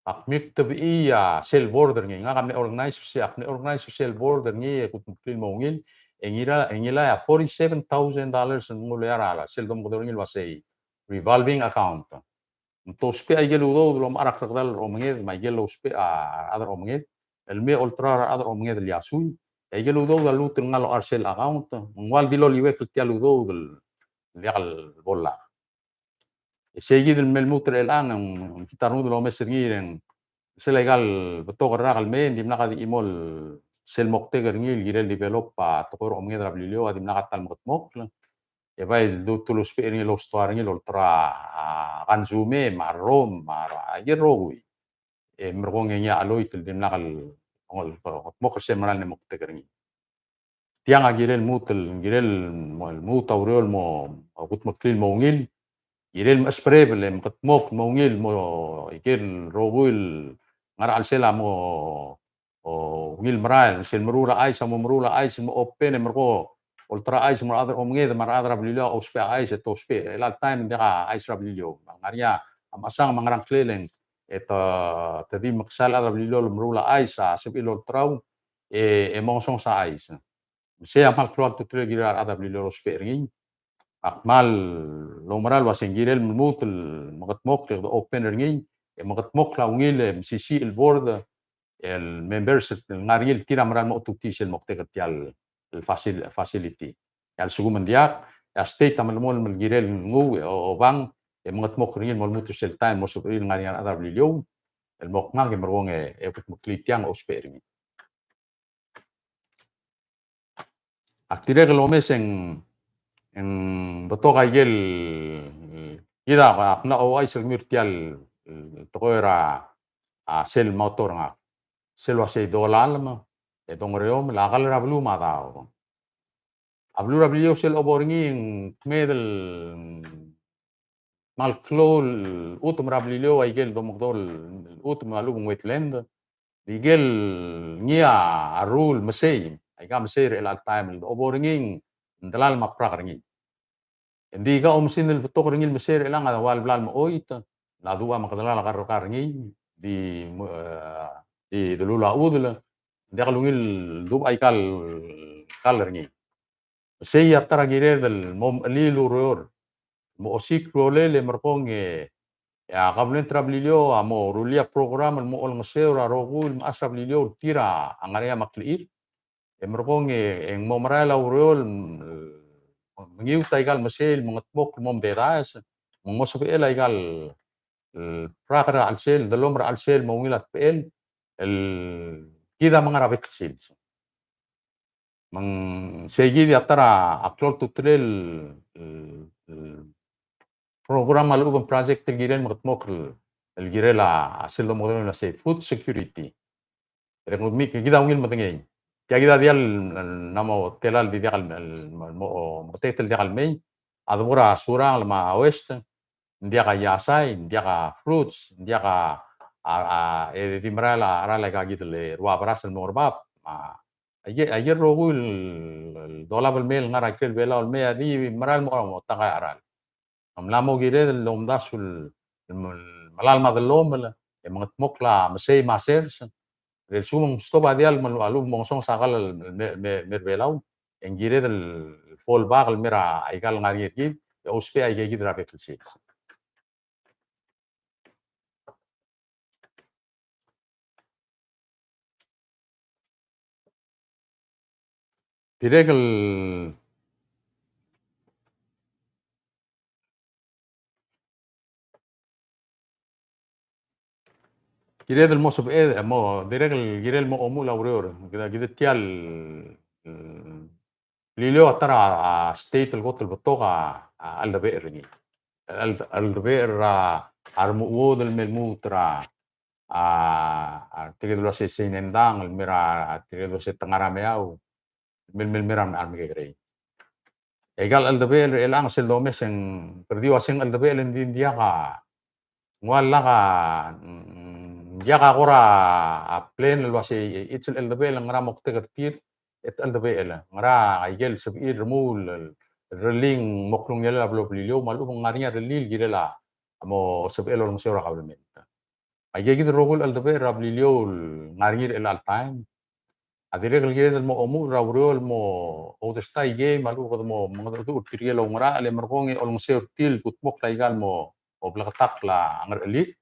ak mle tebechii a sel board er ngii, ngak a mle organize er se, ak mle organize er sel board er ngii e kutmeklii el mo ungil, e ngilai, e ngilai a forty-seven thousand dollars el nguu el eai er a sel domekedong er ngii el ua sei revolving account. Ng tousbech a ikel udoud el omechar a klekedall er a omenged, me a ikel lousbech a rechad er a omenged, el me olterau er a rechad er a omenged el iasui, e a ikel udoud a lmuut el ngar er a sel account, ng ua di loliuekl tia el udoud el diak el bo llach. E sei kid el me lmuut er chelechang, ng di ta rengud el omes er ngii e ng sel aika el betok el rak el mei, ng dimlak a di chimo el sel moktek er ngii el kirel develop a tekoi er a omenged er a Beliliou, a dimlak a ta el mekedmokl. E bai du-, du lousbech er ngii el oustoa er ngii el olterau a, a, kansume, me a rrom, me a, a, ikel rokui. e merekong e ngii a cheloit el dimlak el, el, el, el mokl er sel mera el moktek er ngii. Tiang a kirel lmuut el, kirel lmuut a ureor el mo, mo kudmeklii el mo ungil, kirel mesberebel e mekedmokl el mo ungil el mo ikel rokui el ngar er a chelsel a mo, o, ungil merael, sel meruul a chais a mo meruul a chais el mo open e merekong olterau a chais el mo er a rechad er a omenged me a rechad er a Beliliou a ousbech a chais e te ousbech. Chelecha el taem ng diak a chais er a Beliliou. Me ng ngar er ngii a mechesang me a ngerang kleleng e te, te di mekesai el chad er a Beliliou el meruul a chais a sebechir el olterau e, e mongesonges a chais. Me sei a kmal klou a ultutelel el kirel a rechad er a Beliliou el ousbech er ngii. Ak kmal oumera el uasei ng kirel lmuut el mekedmokl e kede open er ngii, e mekedmokl a ungil e mesisiich el board el members el ngar er ngii el tir a mera el mo otutii sel moktek er tia el facil-, facility. E a lsekum ng diak, e a state a melemolem el kirel nguu e o-, obang, e mengedmokl er ngii el mo lmuut er sel taem el mo sebechir el ngar er ngii a rechad er a Beliliou el mo kngai e merekong e, e kudmeklii tiang e ousbech er ngii. Ak dirrek el omes e ng, e ng betok a ikel, kid a, ak mla ouchais el kemiu er tia el, el tekoi er a, a, sel mo er ngak. Sel uasei dolalem, e dongereomel, a kall er a beluu me a daob. A beluu er a Beliliou sel obo er ngii e ng kmeed el kmal klou el chutem er a Beliliou a ikel domekedong el chutem me a lechub e ng wetland. Di ikel ngii a rruul el mesei, aika mesei er chelecha el taem el dobo er ngii, ng delal me a brak er ngii. Ng di aika oumesingd el betok er ngii el mesei er chelechang a ua le bla lemechoit, a duubech a mekedelal a kar er ngii, di, e, di delul a chudel, ng diak lungil duubech aika el kall er ngii. Sei a ta er a kired el mo mechelii el ureor, mo osiik a rolel e merekong e, e a kabelment er a Beliliou a mo rullii a program el mo olengeseu er a rokui el mechas er a Beliliou el tir a ngar er ngii a meklechir. E merekong e, e ng mo merael a ureor el mengiut aika el mesei el mengedmokl el mo mededaes, me ng mo sebechel aika el, el brak er a chelsel, dellomel er a chelsel, mo ungil a tebechel, el kid a menga er a bek el sils. Me ng sei kid a ta er a klou a ultutelel el, el, el program a lechub e ng project el kirel mekedmokl el kirel a sel domekedong el sei food security. E ng kid a ungil medengei. Tia kid a diak el, el, ng mo tela el di diak el, el, mo, mo, meketeket el diak el mei. A debo er a Surangel me a West, ng diak a iasai, ng diak a fruits, ng diak a, a, a, e di merael a, a cheral aika kid el rua beras el mo er bab. A, aike, aike el rokui el, el dolab el mei el ngar er a ikrel Belau el mei a di merael mo, mo tang a cheral. Ng mla mo kired el omdasu el, el, el melalem a dellomel, e mengedmokl a mesei me a sers, e a lsekum ng stob a diall me a lechub e mongesonges a kall el me, me, me er Belau, e ng kired el fall back el mer aika el ngar er ngii er kid, e ousbech aika kid er a bek el sils. Dirrek el kired el mo sebeched, mo, dirrek el kirel mo omuchel a ureor. Kid a, kid a tia el, el Beliliou a ta er a, a, state el kot el betok a, a, cheldebechel er ngii. Cheld-, cheldebechel er a, a remuchel el me lmuut er a, a, a, tirke el uase Seinendang, el me er a, a, tirke el uase Tengarameau, el me, el me, el me er a, a remekekerei. E aika el cheldebechel er chelechang sel domes e ng, kede di uase ng cheldebechel e ng di, ng diak a, ng ua lak a, mm, diak a kora, a, plan el uase, e, e, e, cheldebechel, ngera moktek er tir, e cheldebechel, ngera aike el sebechir el remuul, el, el rellii el mo klungiolel a beluu er a Beliliou, me a lechub e ng ngar er ngii a rellii el kirel a, mo sebechel olengeseu er a kabelment. Aike kid el rokui el cheldebechel er a Beliliou el ngar er ngii er chelecha el taem. A dirrek el kired el mo omuchel er a ureor el mo oudesta ikei me a lechub e kede mo mengedecheduch er tirke el oungerachel e merekong e olengeseu er tir el kudmokl aika el mo, mo bleketakl a ngerechelir.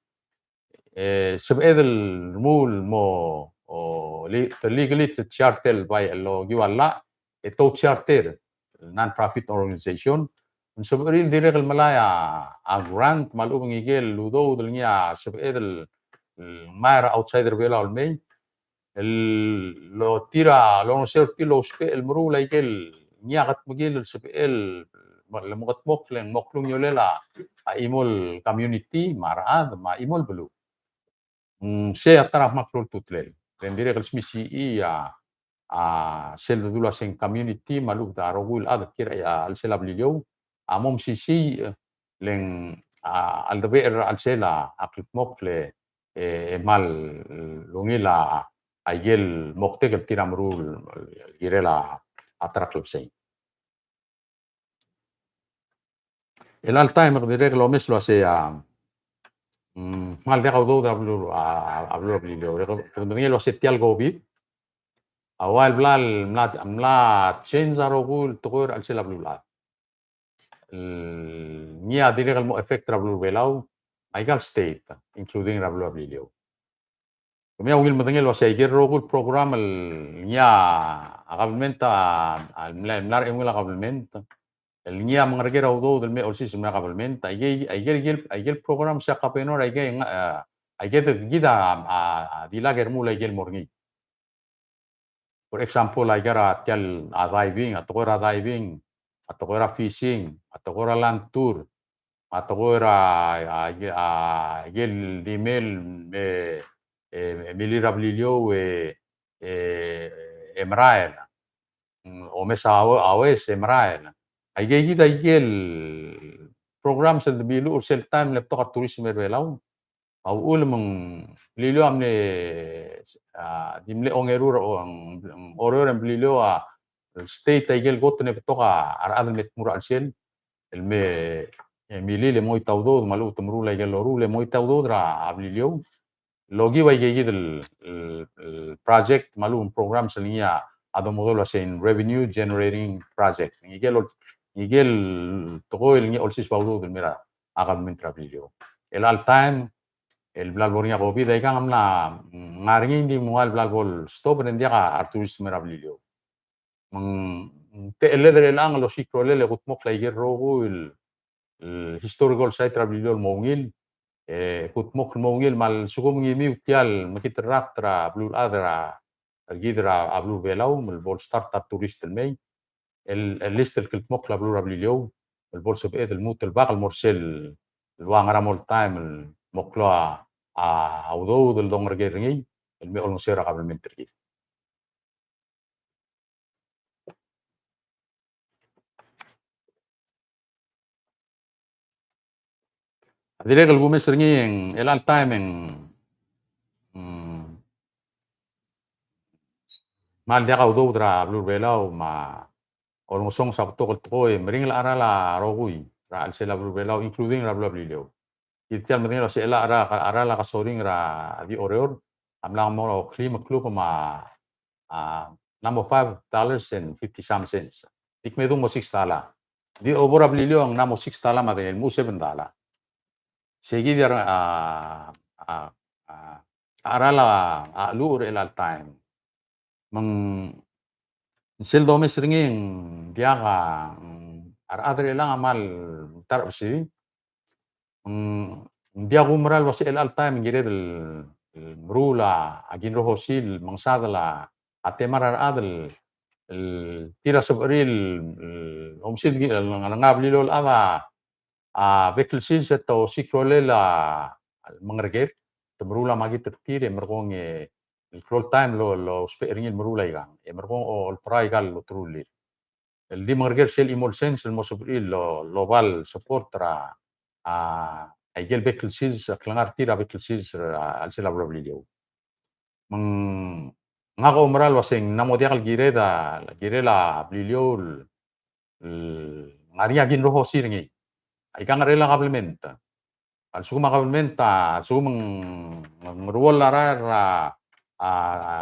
E sebeched el remuul el mo, o, le-, te legally te charter by el okiu a llach, e te charter, non-profit organization, ng sebechir el dirrek el melai a, a grant, me a lechub e ng ikel udoud el ngii a sebeched el, el ngmai er a outside er Belau el mei, el lo tir a, lolengeseu er tir el ousbech el meruul aike el ngii a kedmekill el sebechel el mo, el mo kedmokl e ng mo klungiolel a, a chimo el community, me a rechad, me a chimo el beluu. mm, sei a ta er a kmal klou el ultutelel. Le ng dirrek el smisichii a, a sel dedu el ua se ng community me a lechub a rokui el chad el kiei er a, a chelsel a Beliliou a mo mesisiich, e, le ng, a, a ldebechel er a chelsel a kldmokl e, e kmal ungil a, a ikel moktek el tir a meruul el kirel a, a ta er a klebesei. Chelecha el taem e ke dirrek el omes el ua se a, mm, kmal diak a udoud er a beluu, a, a beluu er a Beliliou. Ke, ke medengei el ua se tia el COVID a ua el bla, mla, mla change a rokui el tekoi er a chelsel a beluulechad. El ngii a dirrek el mo effect er a beluu er a Belau, aika el state, including er a beluu er a Beliliou. Kemiu a ungil medengei el ua se aike el rokui el program el ngii a government a, a mla, mla er a eungel a government el ngii a mengerker a udoud el me olsiseb el mei er a government, aike, aike, aike, aike el program se a governor, aike, a, aike de kid a, a, a dilak e remuul aike el mo er ngii. For example, aika er a tia el, a, diving, a tekoi er a diving, a tekoi er a fishing, a tekoi er a land tour, a tekoi er a, a, a, aike el di mei el, e, e, milil er a Beliliou e, e, e merael. Mm, omes a, a West e merael. Aike kid aike el program sel de miluches er sel taem el betok a tourism er a Belau. A uchul me ng Beliliou a mle, a, di mle ongeru er a, o, ng, ng Oreor e ng Beliliou a state aike el kot el betok a rechad el me tmuu er a chelsel el me, e, milil e mengoit a udoud me a lechub e te meruul aike el loruul e mengoit a udoud er a Beliliou. Lokiu aike kid el, el, el project me a lechub e ng program sel ngii a domodel el ua se ng revenue generating project. Ngike el, ngike el tekoi el ngii a olsiseb a udoud el mei er a government er a Beliliou. Chelecha el taem el bla lebo er ngii a COVID, aikang a mla ngar er ngii, ng di mungil el bla lebo el stop e ng diak a retourist el mei er a Beliliou. Me ng techelled er chelechang el osiik a rolel e kudmokl aike el rokui el, el historical site er a Beliliou el mo ungil, e kudmokl el mo ungil me a lsekum ng imiu tia el mekngit el rakt er a beluulechad er a, er kid er a beluu er a Belau, me lebo el start a tourist el mei, el, el list el kldmokl a beluu er a Beliliou, el bo lsebeched el lmuut el bak el mo er sel, el ua ngera mo el taem el mo klou a, a udoud el dongerker er ngii, el me olengeseu er a government er kid. A dirrek el kumes er ngii e ng chelecha el taem e ng, mm, kmal diak a udoud er a beluu er a Belau me a olengesonges a betok el tekoi, meringel a cheral a rokui er a chelsel a beluu er a Belau, including er a beluu er a Beliliou. Kid tia el medengei el ua se chelecha a cheral a kasoring er a di Oreor a mla mo kleim el kluk me a, a, ng mo five dollars and fifty some cents. Di kmedung mo six dollar. Di obo er a Beliliou a ng mo six dollar me a di el mo seven dollar. Sei kid a, a, a, a cheral a cheluch er chelecha el taem. Me ng sel domes er ngii e ng diak a, a rechad er chelechang a kmal ta er a chebesengei. Ng diak kumerang el ua se chelecha el taem e ng kired el, el meruul a kinrohosi el mengesadel a temar a rechad el, el tir a sebechir el, el omesid el ngar er a Beliliou el chad a, a bek el sils e te osiik a rolel a mengereker, te meruul a makit er tir e merekong e el klou el taem el, el ousbech er ngii el meruul aikang. E merekong e olterau aika el ulterulir. El di mengereker sel chimo el sens el mo sebechir el, el oba el support er a, a, aike el bek el sils, a klengar er tir a bek el sils er a chelsel a beluu er a Beliliou. Me ng, ngak a oumera el ua se ng mo diak el kired a, kirel a Beliliou el, el ngar er ngii a kinrohosi er ngii. Aikang a ngar er chelecha el government. A lsekum a government a, a lsekum ng, ng, ng ruoll a rael er a, a, a,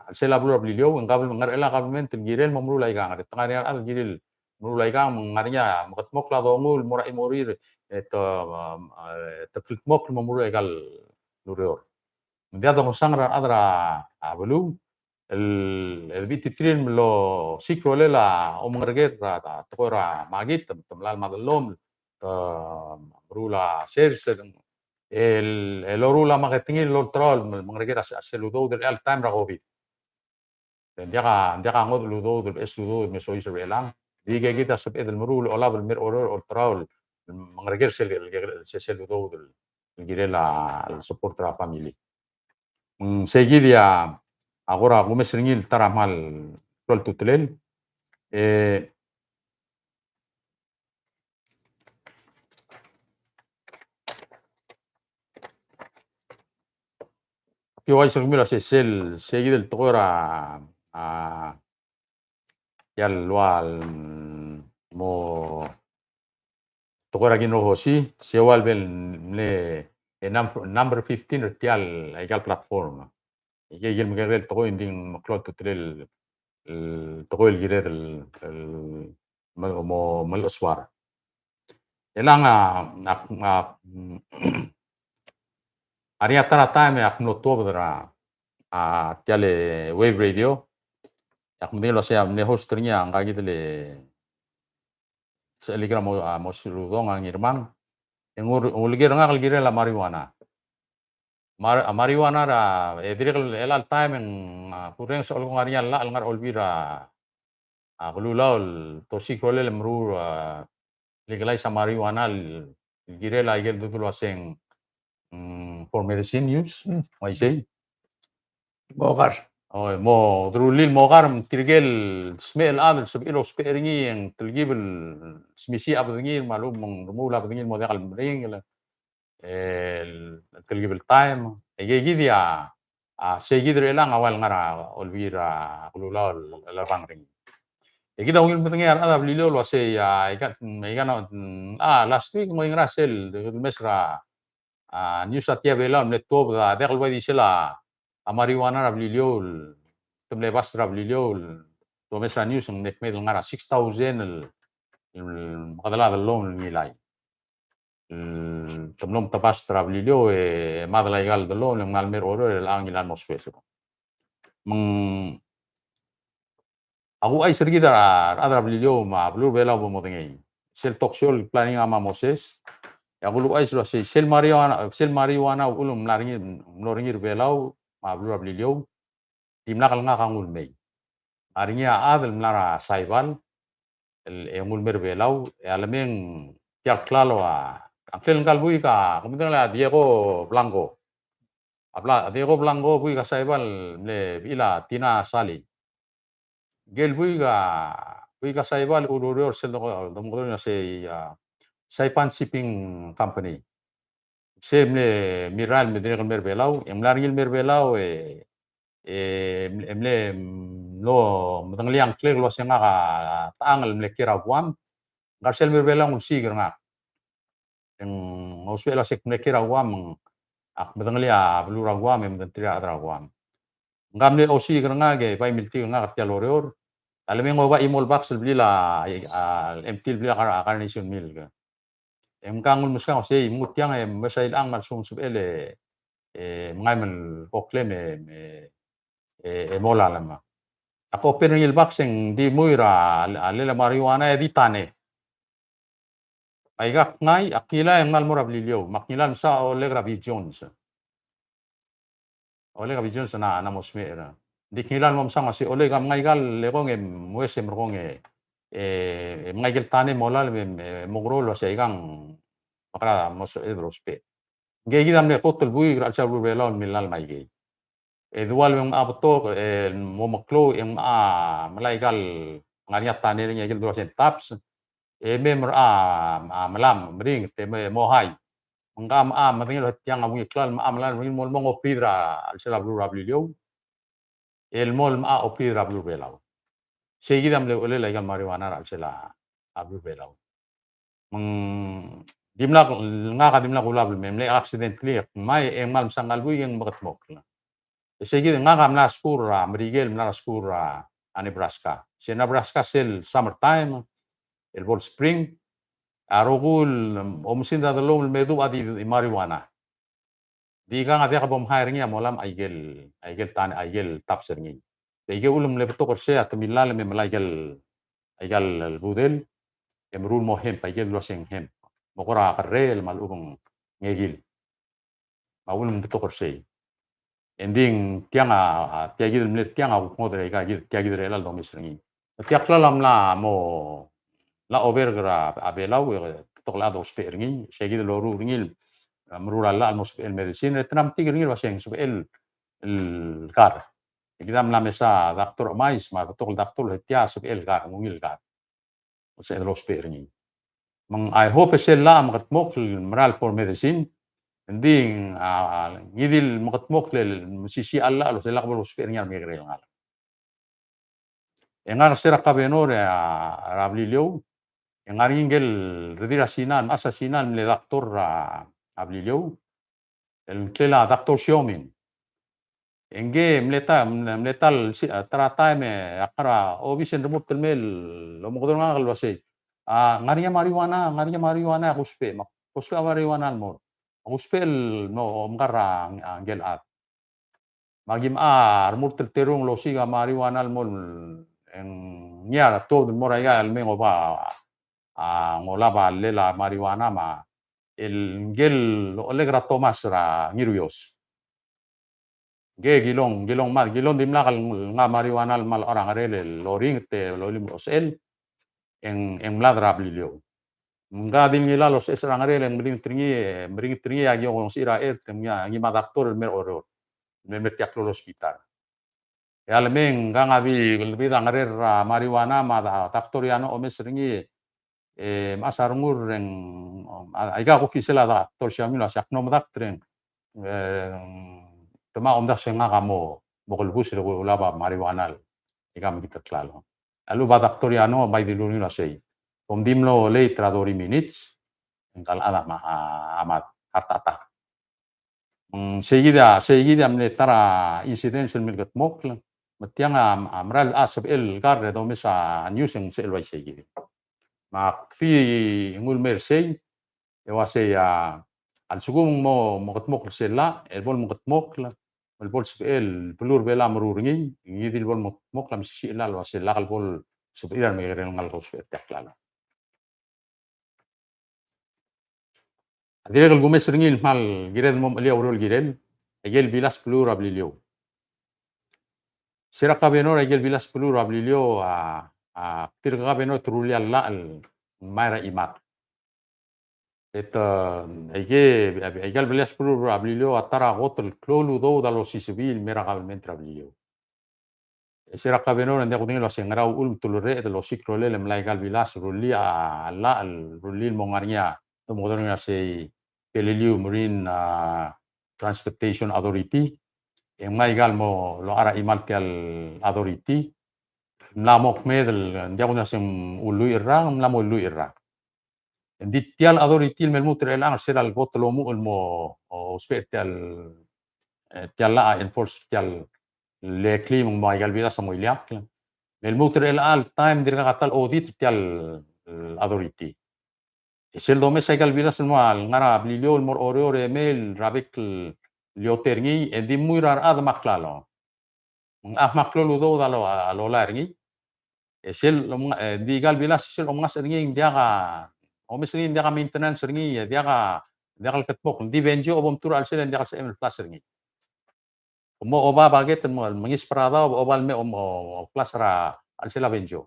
a chelsel a beluu er a Beliliou, e ng government, ngar er chelecha el government el kirel mo meruul aikang, e te ngar er ngii a rechad el kirel meruul aikang, me ng ngar er ngii a mekedmokl a dongu el mo er a chimorir, e te, um, e te kldmokl el mo meruul aika el ureor. Ng diak dongesang er a rechad er a, a beluu el, el bechititerir el mlo siik a rolel a omengereker er a, a tekoi er a makit, te mla el madellomel, te meruul a sers, el, el loruul a makit er ngii el olterau el mengereker a, a sel udoud er chelecha el taem er a COVID. Ng diak a, ng diak a ngodech el udoud, el beches el udoud el me soiseb er chelechang. Di ikakid a sebeched el meruul, olab el mer a Oreor, olterau el mengereker sel, el, sel, sel udoud el kirel a, el support er a family. Me ng sei kid a, a kora kumes er ngii el ta er a kmal klou el ultutelel. E Tia uaisei er kemiu el uasei sel, sei kid el tekoi er a, a, tia el ua el mo tekoi er a Kinrohosi, sei ua el bel mle, e, num-, number fifteen er tia el aika el platform. Aike, aike el mekekerei el tekoi e ng di ng meklou a ultutelel el, el tekoi el kired el, el mo, mo, mo melechesuar. E le ng a, a, a, mm, a ria ta er a taem e ak mlo tuobed er a, a, tia el Wave Radio. E ak medengei el uasei a mle host er ngii a ngka kid el, se el kirel a mo, a, Moses Uludong a Ngirmang. E ng ul-, uleker er ngak el kirel a marijuana. Mar-, a marijuana er a, e dirrek el chelecha el taem e ng, a, kurrenges a olekong a ringel el ngar er a Olbiil er a, a, Kelulau el te osiik a rolel el meruul, a, legalize a marijuana el kirel a ikel dodul el uaseng, mm, for medicine use, mm, uaisei. Mo kar. O, mo derullii el mo kar, me tirke el smecher el chad el sebechir el ousbech er ngii e ng telkib el smisiich a bedengir me a lechub me ng remuul a bedengir el mo diak el meringel el, el telkib el taem. Aike kid a, a, sei kid er chelechang a ua el ngar er a Olbiil er a Kelulau el, el, el rang er ngii. E kid a ungil medengei a rechad er a Beliliou el uasei, a, aika, aika, a, last week ng oingerang sel, de, de mes er a, a, news er a Tia Belau el mle tuobed a diak el ua di sel a, a marijuana er a Beliliou, te mle bust er a Beliliou, te omes er a news e ng mle kmeed el ngar er a six thousand el, el mekedel a dellomel el ngilai. Mm, te mlo mtebust er a Beliliou e mad el aika el dellomel e ng mla el mei er a Oreor e chelechang e ng mla el mo sues. Me ng, a kuchais er kid a rechad er a Beliliou me a beluu er a Belau bo modengei. Sel talk show el planning a me a Moses, e a kuluchais el uasei sel marijuana, sel marijuana a uchul me ng mla er ngii, mlo er ngii er a Belau me a beluu er a Beliliou, dimlak el ngak a nguu el mei. Ng ngar er ngii a chad el mla er a Saibal, el, e nguu el mei er a Belau, e a lemei ng tia el klalo a, a ngklel ngka el buik a, ke medengei a Diego Blanco. A Bla-, Diego Blanco buik a Saibal el mle bechil a Tina Sali. Ngike el buik a, buik a Saibal el ulureor sel doko-, domekedong el uasei, a, Saipan Shipping Company. Se mle mirrael me dirrek el mei er a Belau, e ng mla er ngii el mei er a Belau, e, e mle, mle mlo medengelii a ngklek el uasei ngak a techang el mle kiei er a Guam, ngka er sel mei er a Belau ng ulsiik er ngak. E ng ousbech el uasei ak mle kiei er a Guam, me ng ak medengelii a beluu er a Guam, e medengelterir a rechad er a Guam. Ngka a mle osiik er ngak e bai miltik er ngak er tia el Oreor. A lemei ng oba chimo el baks el blil a, a, empty el blil a Car-, a Carnation Milk. E ngka a nguu el meskang el uasei, mnguu tiang e mesa ilechang me a lsekum ng sebechel e, e, mengai me ng koklem e, e, e, e molalem. Ak open er ngii el baks e ng di mui er a, a lel a marijuana e di tane. Aika ak ngii, ak ngilai e ng mla el mo er a Beliliou, me ak ngilai el msa Oleg er a Bill Jones. Oleg er a Bill Jones a, a mo smecher. Ng di ak ngilai el mo msa el uasei Oleg, a mengai aika el lekong e moes e merekong e, e, e mengai aike el tane e molalem e, e mo kerou el uasei aika ng mekera mo sebeched el ousbech. Ngke kid a mle kot el buik er a chelsel a beluu er a Belau el millalem aikei. E dual me ng mla betok, e mo meklou, e ng mla melai aika el ngar er ngii a tane er ngii a ikel dua sel taps, e mei me er a, a, melam, meringet, e me mo hai. Me ngka a mla medengei el tiang a ungil klalo, me a mla medengei el mo, mo operir er a chelsel a beluu er a Beliliou. El mo el mla operir er a beluu er a Belau. Sei kid a mle uchelel aika el marijuana er a chelsel a beluu er a Belau. Me ng dimlak, ngak a dimlak ulab el mei, mle accidentally, ak ngmai e ng kmal msa ngka el buik e ng mekedmokl. E sei kid e ngak a mla skuul er a Merikel, mla er a skuul er a Nebraska. Se Nebraska sel summer time, el bo el spring, a rokui el oumesingd a dellomel el me duubech a di, di marijuana. Di ikang a diak bo mhai er ngii a molam aikel, aikel tane, aikel taps er ngii. Di aike uchul me mle betok er sei a te millalem e melai aikel, aika el budel, e meruul el mo hemp, aikel dua sel hemp. Mo kora kerrel me a lechub e ng ngekil. Me a uchul me ng betok er sei. E ng di tiang a, a, tia kid el mle tiang a kuk ngodech er aika kid, tia kid er chelecha el domes er ngii. Tia klalo a mla mo, mla oberk er a, a Belau, e betok el chad a ousbech er ngii, sei kid el loruul er ngii el, a, meruul a llach el mo sebechel medicine, e te mla metik er ngii el uaseng sebechel el kar. E kid a mla mesa doctor Chemais me a rebetok el doctor el tia sebechel el kar, ng ungil el kar. Sebeched el ousbech er ngii. Me ng, I hope e sel llach a mekedmokl el mera el for medicine, ng di, a, ngii di el mekedmokl el mesisiich a llach el sel lak bo lousbech er ngii a remekekerei el ngalek. E ngak se er a kabenor er a, er a Beliliou, e ng ngar er ngii ngike el redil er a Sina, mechas a Sina el mle doctor er a, a Beliliou, el ngklel a Doctor Xiaoming. E ngike mle ta, mle ta el si-, ta er a taem e ak ngar er a obis e ng remurt el mei el omekedong er ngak el uasei, a, ng ngar er ngii a marijuana, ng ngar er ngii a marijuana e ak ousbech, me ak ousbech a marijuana el mo. Ak ousbech el mo omkar a, a ngike el chad. Me aki mla remurt el terung el osiik a marijuana el mo, e ng ngii a tuobed el mo er aika el mei ng oba, a, ng olab a llel a marijuana me a el ngike el ochelek er a Thomas er a Ngiruios. Ngike kilong, kilong mad, kilong dimlak el ngar a marijuana el mla er a ngerel el oringet e lolim el osechel, e ng, e ng mlad er a Beliliou. Ngka di el ngilai el oseches er a ngerel e ng meringel er ngii, e meringel er ngii e aki ongesechir a chert e ngii a, ngii me a doctor el mei er a Oreor. Me, me er tia el klou el hospital. E a lemei e ngka a di el debid a ngerel er a marijuana me a doctor a omes er ngii, e mechas a rengul e ng, a, aika kuk isel a doctor Xiaoming el uasei ak mlo medakt e ng, e, te mo omdasu e ngak a mo, mo kelebus el kulab a marijuana el, aika mekngit el klalo. A lechub a doctor a no, bai dilu er ngii el uasei, kom di mlo late er a thirty minutes, e ngka el chad a ma-, a, a mad, heart attack. Mm, seikid a, seikid a mle ta er a incident el mle kedmokl, me tiang a, a mera el sebechel el kar e domes a news e ng sebechel el uai seikid. Me ak di nguu el mei er sei, e uasei a, a lsekum ng mo, mo kedmokl sel llach, el bo el mo kedmokl, el bo el sebechel el beluu er a Belau a meruul er ngii, ngii di el bo el mo kedmokl a mesisiich el llach el uasei lak el bo el sebechir a remekekerei el ngalek el ousbech er tia el klalo. A dirrek el kumes er ngii el kmal kired el mo mechelii a ureor el kirel, aike el bilas beluu er a Beliliou. Se er a kabenor, aike el bilas beluu er a Beliliou a, a, tir a kabenor e te rullii a llach el ngmai er a chimak. E te, aike, aike el bilas beluu er a Beliliou a ta er a kot el klou el udoud a losisebii el mei er a kabelment er a Beliliou. E se er a kabenor e ng diak kudengei el uasei ngera uchul me te ulerreched el osiik a rolel e mlai aika el bilas el rullii a llach el rullii el mo ngar er ngii a, te mo okedong er ngii a sei Peleliu Marine, a, Transportation Authority. E ng mei aika el mo locha er a chimal tia el authority. Mla mo kmeed el, ng diak kudengei el uasei ng ulluich el rak, mla mo ulluich el rak. Ng di tia el authority el me lmuut er chelechang er sel kot el omuchel el mo, o, ousbech er tia el, e, tia el llach a enforce tia el leklii me ng mo aika el bilas a mo ileakl. Me lmuut er chelecha el taem ng dirkak a ta el audit er tia el, e, authority. E sel domes aika el bilas el mo ngar er a Beliliou el mo er a Oreor e mei er a bek el iotai er ngii, e ng di mui er a rechad me a klalo. Me ng, a, me a klou el udoud a lo, a lolai er ngii. E sel, e, ng di aika el bilas sel omengasech er ngii e ng diak a, omes er ngii e ng diak a maintenance er ngii, e diak a, diak el kedmokl, ng di benjo a bo mtuu er a chelsel e ng diak el sebechem el flush er ngii. Mo oba a bucket el mo, mengisbech er a daob, oba el mei, o, o, o flush er a chelsel a benjo.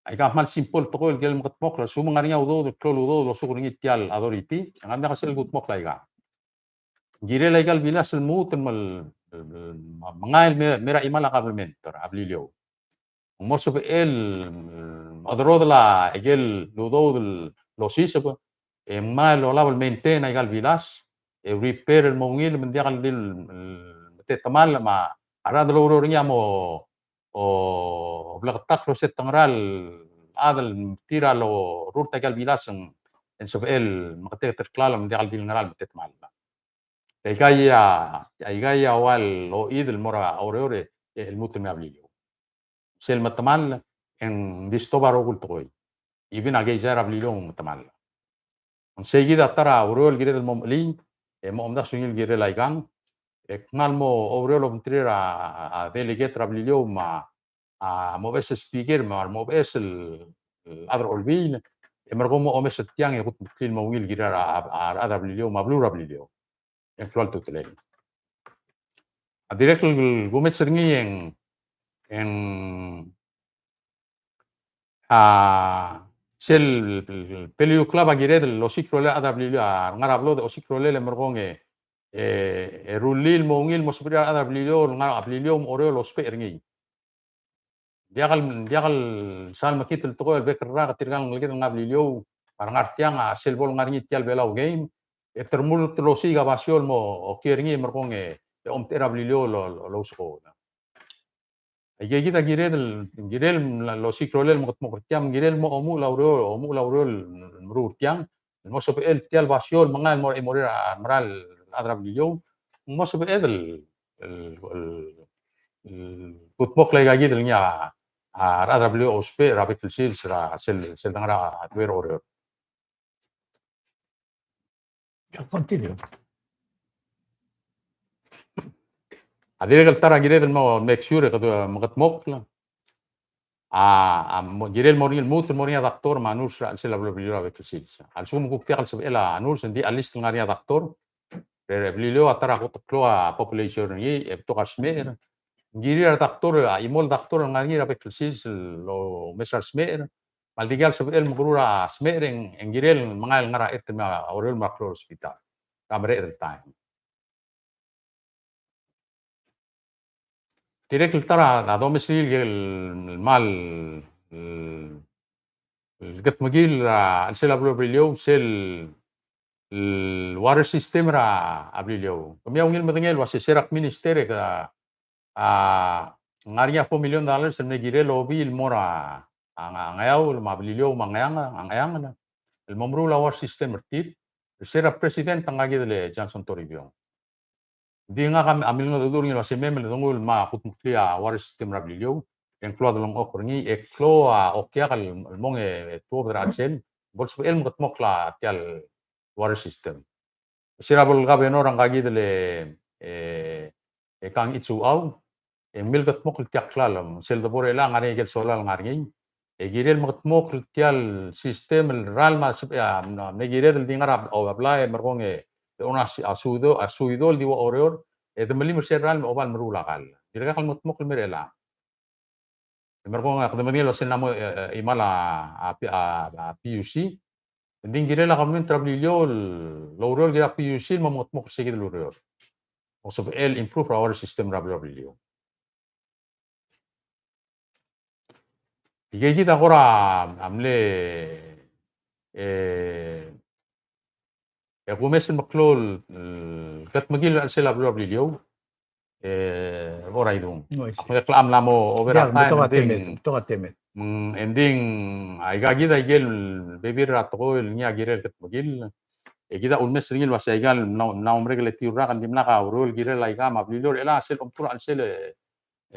Aika kmal simple el tekoi el kirel el mekedmokl, a lsekum ng ngar er ngii a udoud, klou el udoud el osuk er ngii tia el authority, e ng ngar er ngii a sebechel el kudmokl aika. Ng kirel aika el bilas el lmuut el me, me, me, mengai el mei, mei er a chimal a kabelment er a Beliliou. Ng mo sebechel el, mm, oderodel aike el udoud el osiseb, e ngmai el olab el maintain aika el bilas, e repair el mo ungil me ng diak el di el, mm, metetemall me a rechad el oureor er ngii a mo, o, bleketakl el ose te ngera el chad el tir a lorurt aika el bilas e ng, e ng sebechel el meketeket el klalo me ng diak el di el ngera el metetemall. Aika a, aika a ua el ochid el mo er a Oreor e, e lmuut el mei er a Beliliou. Sel metemall e ng di stop a rokui el tekoi. Even a keizai er a Beliliou a metemall. Ng seikid a ta er a ureor el kired el mo mechelii, e mo omdasu e ng kirel aikang, e kmal mo oureor el obengterir a, a, a delegate er a Beliliou me a, a, mo beches el speaker, me a mo beches el, el chad er a Olbiil, e merekong mo omes er tiang e kudmeklii el mo ungil el kirir a, a, a rechad er a Beliliou me a beluu er a Beliliou. E ng klou a ultutelel. A dirrek el kumes er ngii e ng, e ng, a, sel Peleliu Club a kired el osiik a rolel a rechad er a Beliliou, a, ngar er a beluu e osiik a rolel e merekong e e, e rullii el mo ungil el mo sebechir a rechad er a Beliliou el ngar er a Beliliou me a Oreor el ousbech er ngii. Ng diak el, ng diak el sal mekngit el tekoi el bek el rak, tirka el ngeleked el ngar er a Beliliou, me a rengar tiang a sel bo lengar er ngii tia el Belau Game, e te remurt el osiik a basio el mo okiu er ngii, e merekong e, e omtechei er a Beliliou el, el, el ousekool. Aike kid a kired el, kired el osiik a rolel el mengedmokl er tiang, kired el mo omuchel a ureor, omuchel a ureor el meruul er tiang, el mo sebechel tia el basio el mengai el mo er a, mo er a, mo er a rechad er a Beliliou, mo sebeched el, el, el, el kudmokl aika kid el ngii a, a rechad er a Beliliou a ousbech er a bek el sils er a sel, sel dengar a duer er a ureor. Continue. A dirrek el ta er a kired el mo make sure e kede mengedmokl a, a, mo, kirel mo er ngii el lmuut el mo er ngii a doctor me a nurse er a chelsel a beluu er a Beliliou er a bek el sils. A lsekum kuk diak el sebechel a nurse, ng di at least ngar er ngii a doctor. Er a Beliliou a ta er a kot el klou a population er ngii, e betok a smecher. Ng kirir a doctor, a chimo el doctor el ngar er ngii er a bek el sils el omes er a smecher. Me a le dikea el sebechel el mekerur a smecher e ng, e ng kirel mengai el ngar er a chert el mei a ureor me a klou el hospital er a mereched el taem. Dirrek el ta er a domes el, el mal, el, el kedmekill er a chelsel a beluu er a Beliliou, sel, el water system er a Beliliou. Kemiu a ungil medengei el uase se er a minister e ke, a, ngar er ngii a four million dollars el mle kirel obii el mo er a, a, Ngeaur me a Beliliou me a Ngcheangel, a Ngcheangel, el mo meruul a water system er tir. Se er a president a ngka kid el Johnson Toribiong. Ng di ngak a milengedecheduch er ngii el uase mei me le dengu el me kudmeklii a water system er a Beliliou, e ng klou a delengchokl er ngii, e klou a okiak el mong e tuobed er a chelsel, bo lsebechel el mekedmokl a tia el water system. Se er a bo el governor a ngka kid el, e, e Kang Ichiu Au, e ng mle kedmokl tia el klalo, sel debo er chelechang a ngar er ngii a ikel solar el ngar er ngii. E kirel mekedmokl tia el system el ralm a sebechel a, mle kired el di ngar er a, o, a blai e merekong e, e ong a si-, a suido, a suido el di ua Oreor, e de melim er sel ralm e oba el meruul a kall. Dirkak el mekedmokl el mei er chelechang. E merekong e kede medengei el uase ng mla mo, e, e, chimal a, a, a, a P U C. Ng di ng kirel a government er a Beliliou el oureor el kirel a P U C el mo mengedmokl er se kid el ureor. Mo sebechel el improve er a water system er a beluu er a Beliliou. Ikei kid a kora, a mle, e, e kumes el meklou el, el kedmekill er a chelsel a beluu er a Beliliou, e, bo er a idung. Oh, I see. Ak medechel a mla mo over a time, betok a temed, betok a temed. Mm, e ng di, aika kid a ikel bebil er a tekoi el ngii a kirel kedmekill. E kid a ulemes er ngii el uase aika el mla, mla mo merek el etiu el rak, ng dimlak a ureor el kirel aika me a Beliliou er chelechang a sel omtuu er a chelsel, e,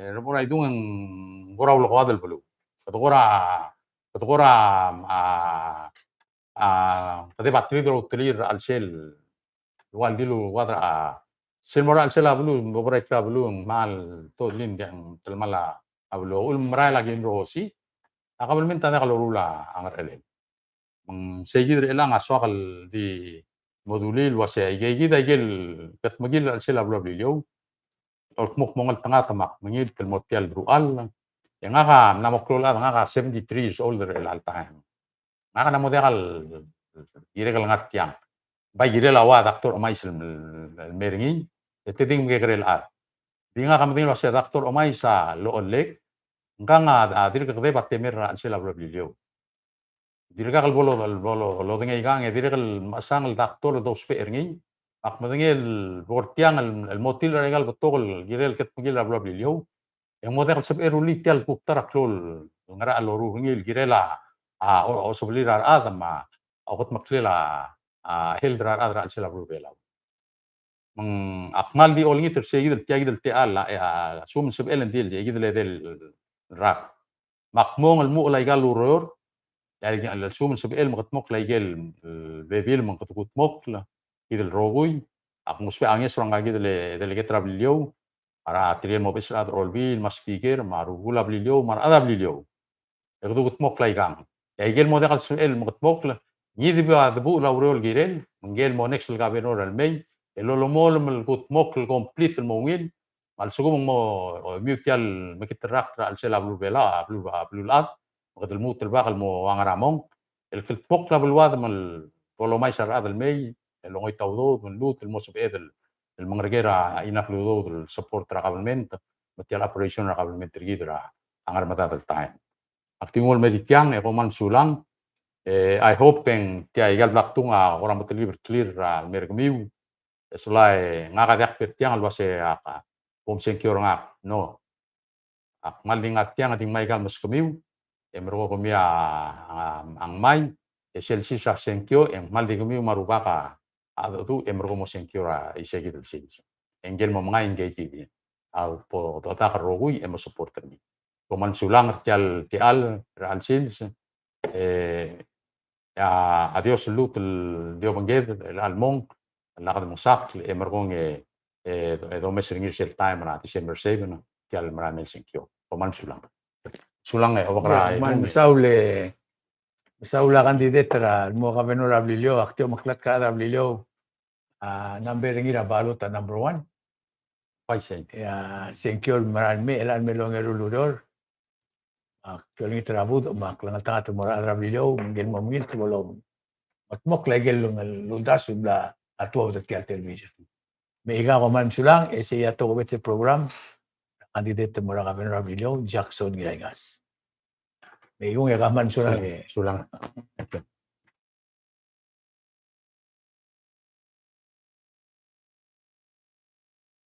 e, bo er a idung e ng kora ulekoad el beluu. Kede kora, kede kora, a, a, kede ba telir el outelir er a chelsel el ua el dilu el ua er a, sel mo er a chelsel a beluu, bo er a ikrel a beluu, ng kmal totally ng diak, ng telemall a beluu. Uchul me merael a kim rosi, a kabelment a diak loruul a ngerchelel. Me ng sei kid er chelechang a soak el di mo dulii el uase aike kid a ikel kedmekill er a chelsel a beluu er a Beliliou, el kmo kmo ngeltengat me ak mengilt el mo tia el deruchall. E ngak a mla mo klou el chad, ngak a seventy-three years old er chelecha el taem. Ngak a mla mo diak el kirek el ngar tiang. Bai kirel a ua Doctor Omais el, el mei er ngii, e te di ng mekekerei el chad. Di ngak a medengei el uase Doctor Omais a lochellek, ngkang a, a dirk kedeb a temed er a chelsel a beluu er a Beliliou. Dirkak el bo lo, bo lo, lodengei kang, e dirrek el mechesang el doctor el dousbech er ngii. Ak medengei el bo er tiang el, el mo tilech er aika el betok el kirel kedmekill er a beluu er a Beliliou, e ng mo diak el sebechel el rullii tia el kuk ta er a klou el ngerachel el loruul er ngii el kirel a, a, o, osebelir a rechad me a okedmeklel a, a, health er a rechad er a chelsel a beluu er a Belau. Me ng ak kmal di olengit er se kid el tia kid el techall a, e, a, assume el sebechel ng di el, e, kid el edei el rak. Me ak mong el muchel aika el ureor, e a, el assume el sebechel me kedmokl aike el, e, bebil me kede kudmokl, kid el rokui, ak ngusbech a ngeso er ngka kid el, e, delegate er a Beliliou, a tirke el mo beches el chad er a Olbiil, me a speaker, me a rubekul a Beliliou, me a rechad er a Beliliou. E kede kudmokl aikang. E aike el mo diak el sebechel me kedmokl, ngii di bo a debuchel a ureor el kirel, me ngike el mo next el governor el mei, el lolemolem el kudmokl el complete el mo ungil, me a lsekum ng mo, o, omiu tia el mekngit el rakt er a chelsel a beluu er a Belau, a beluu, a beluulechad, me kede lmuut el bak el mo ua ngera mong, el kldmokl a beluad me bo lomais a rechad el mei, el ongoit a udoud, me lmuut el mo sebeched el el mengerker a, a, ina el udoud el support er a government, me tia el operation er a government er kid er a ngar er a medad el taem. Ak di nguu el mei er tiang, e kom kmal mesulang, e, I hope e ng tia ikal bla kdung a kora metelkib er tir er a lmei er kemiu, e sola e ngak a diak bo er tiang el uase ak, a, bo msengkio er ngak, no. Ak kmal di ngar tiang, e di ngmai ikal meskemiu, e merekong kemiu a, a, a ngmai, e sel sils a sengkio, e ng kmal di kemiu me a Rubak a, a, a, e merekong mo sengkio er a isei kid el sils. E ngike el mo mengai ngike kid. A bo dodak el rokui, e mo support er ngii. Kom kmal mesulang er tia el techall er a chelsel, e, a, a Dios el lmuut el di obengked er a chelecha el mong, el lak de mosakl, e merekong e, e, e domes er ngii er sel taem er a December seven, tia el merael mei el sengkio. Kom kmal mesulang. Sulang e, obak er a, kmal mesaul e, mesaul a candidate er a mo governor er a Beliliou, ak di omeklatk er a rechad er a Beliliou, a, number er ngii er a ballot a number one. Uaisei. E a sengkio el merael mei, el merael mei el ongeru el ureor. Ak di olengit er a budech me a klengeltengat el mo er a rechad er a Beliliou, me ngike el mo mengilt, bo lomedmokl a ikel uldasu el bla tuobed er tia el television. Me aika, kom kmal mesulang, e sei a tokubets el program, candidate el mo er a governor er a Beliliou, Jackson Ngiraingas. Me a ungil, e kom kmal mesulang. Sulang.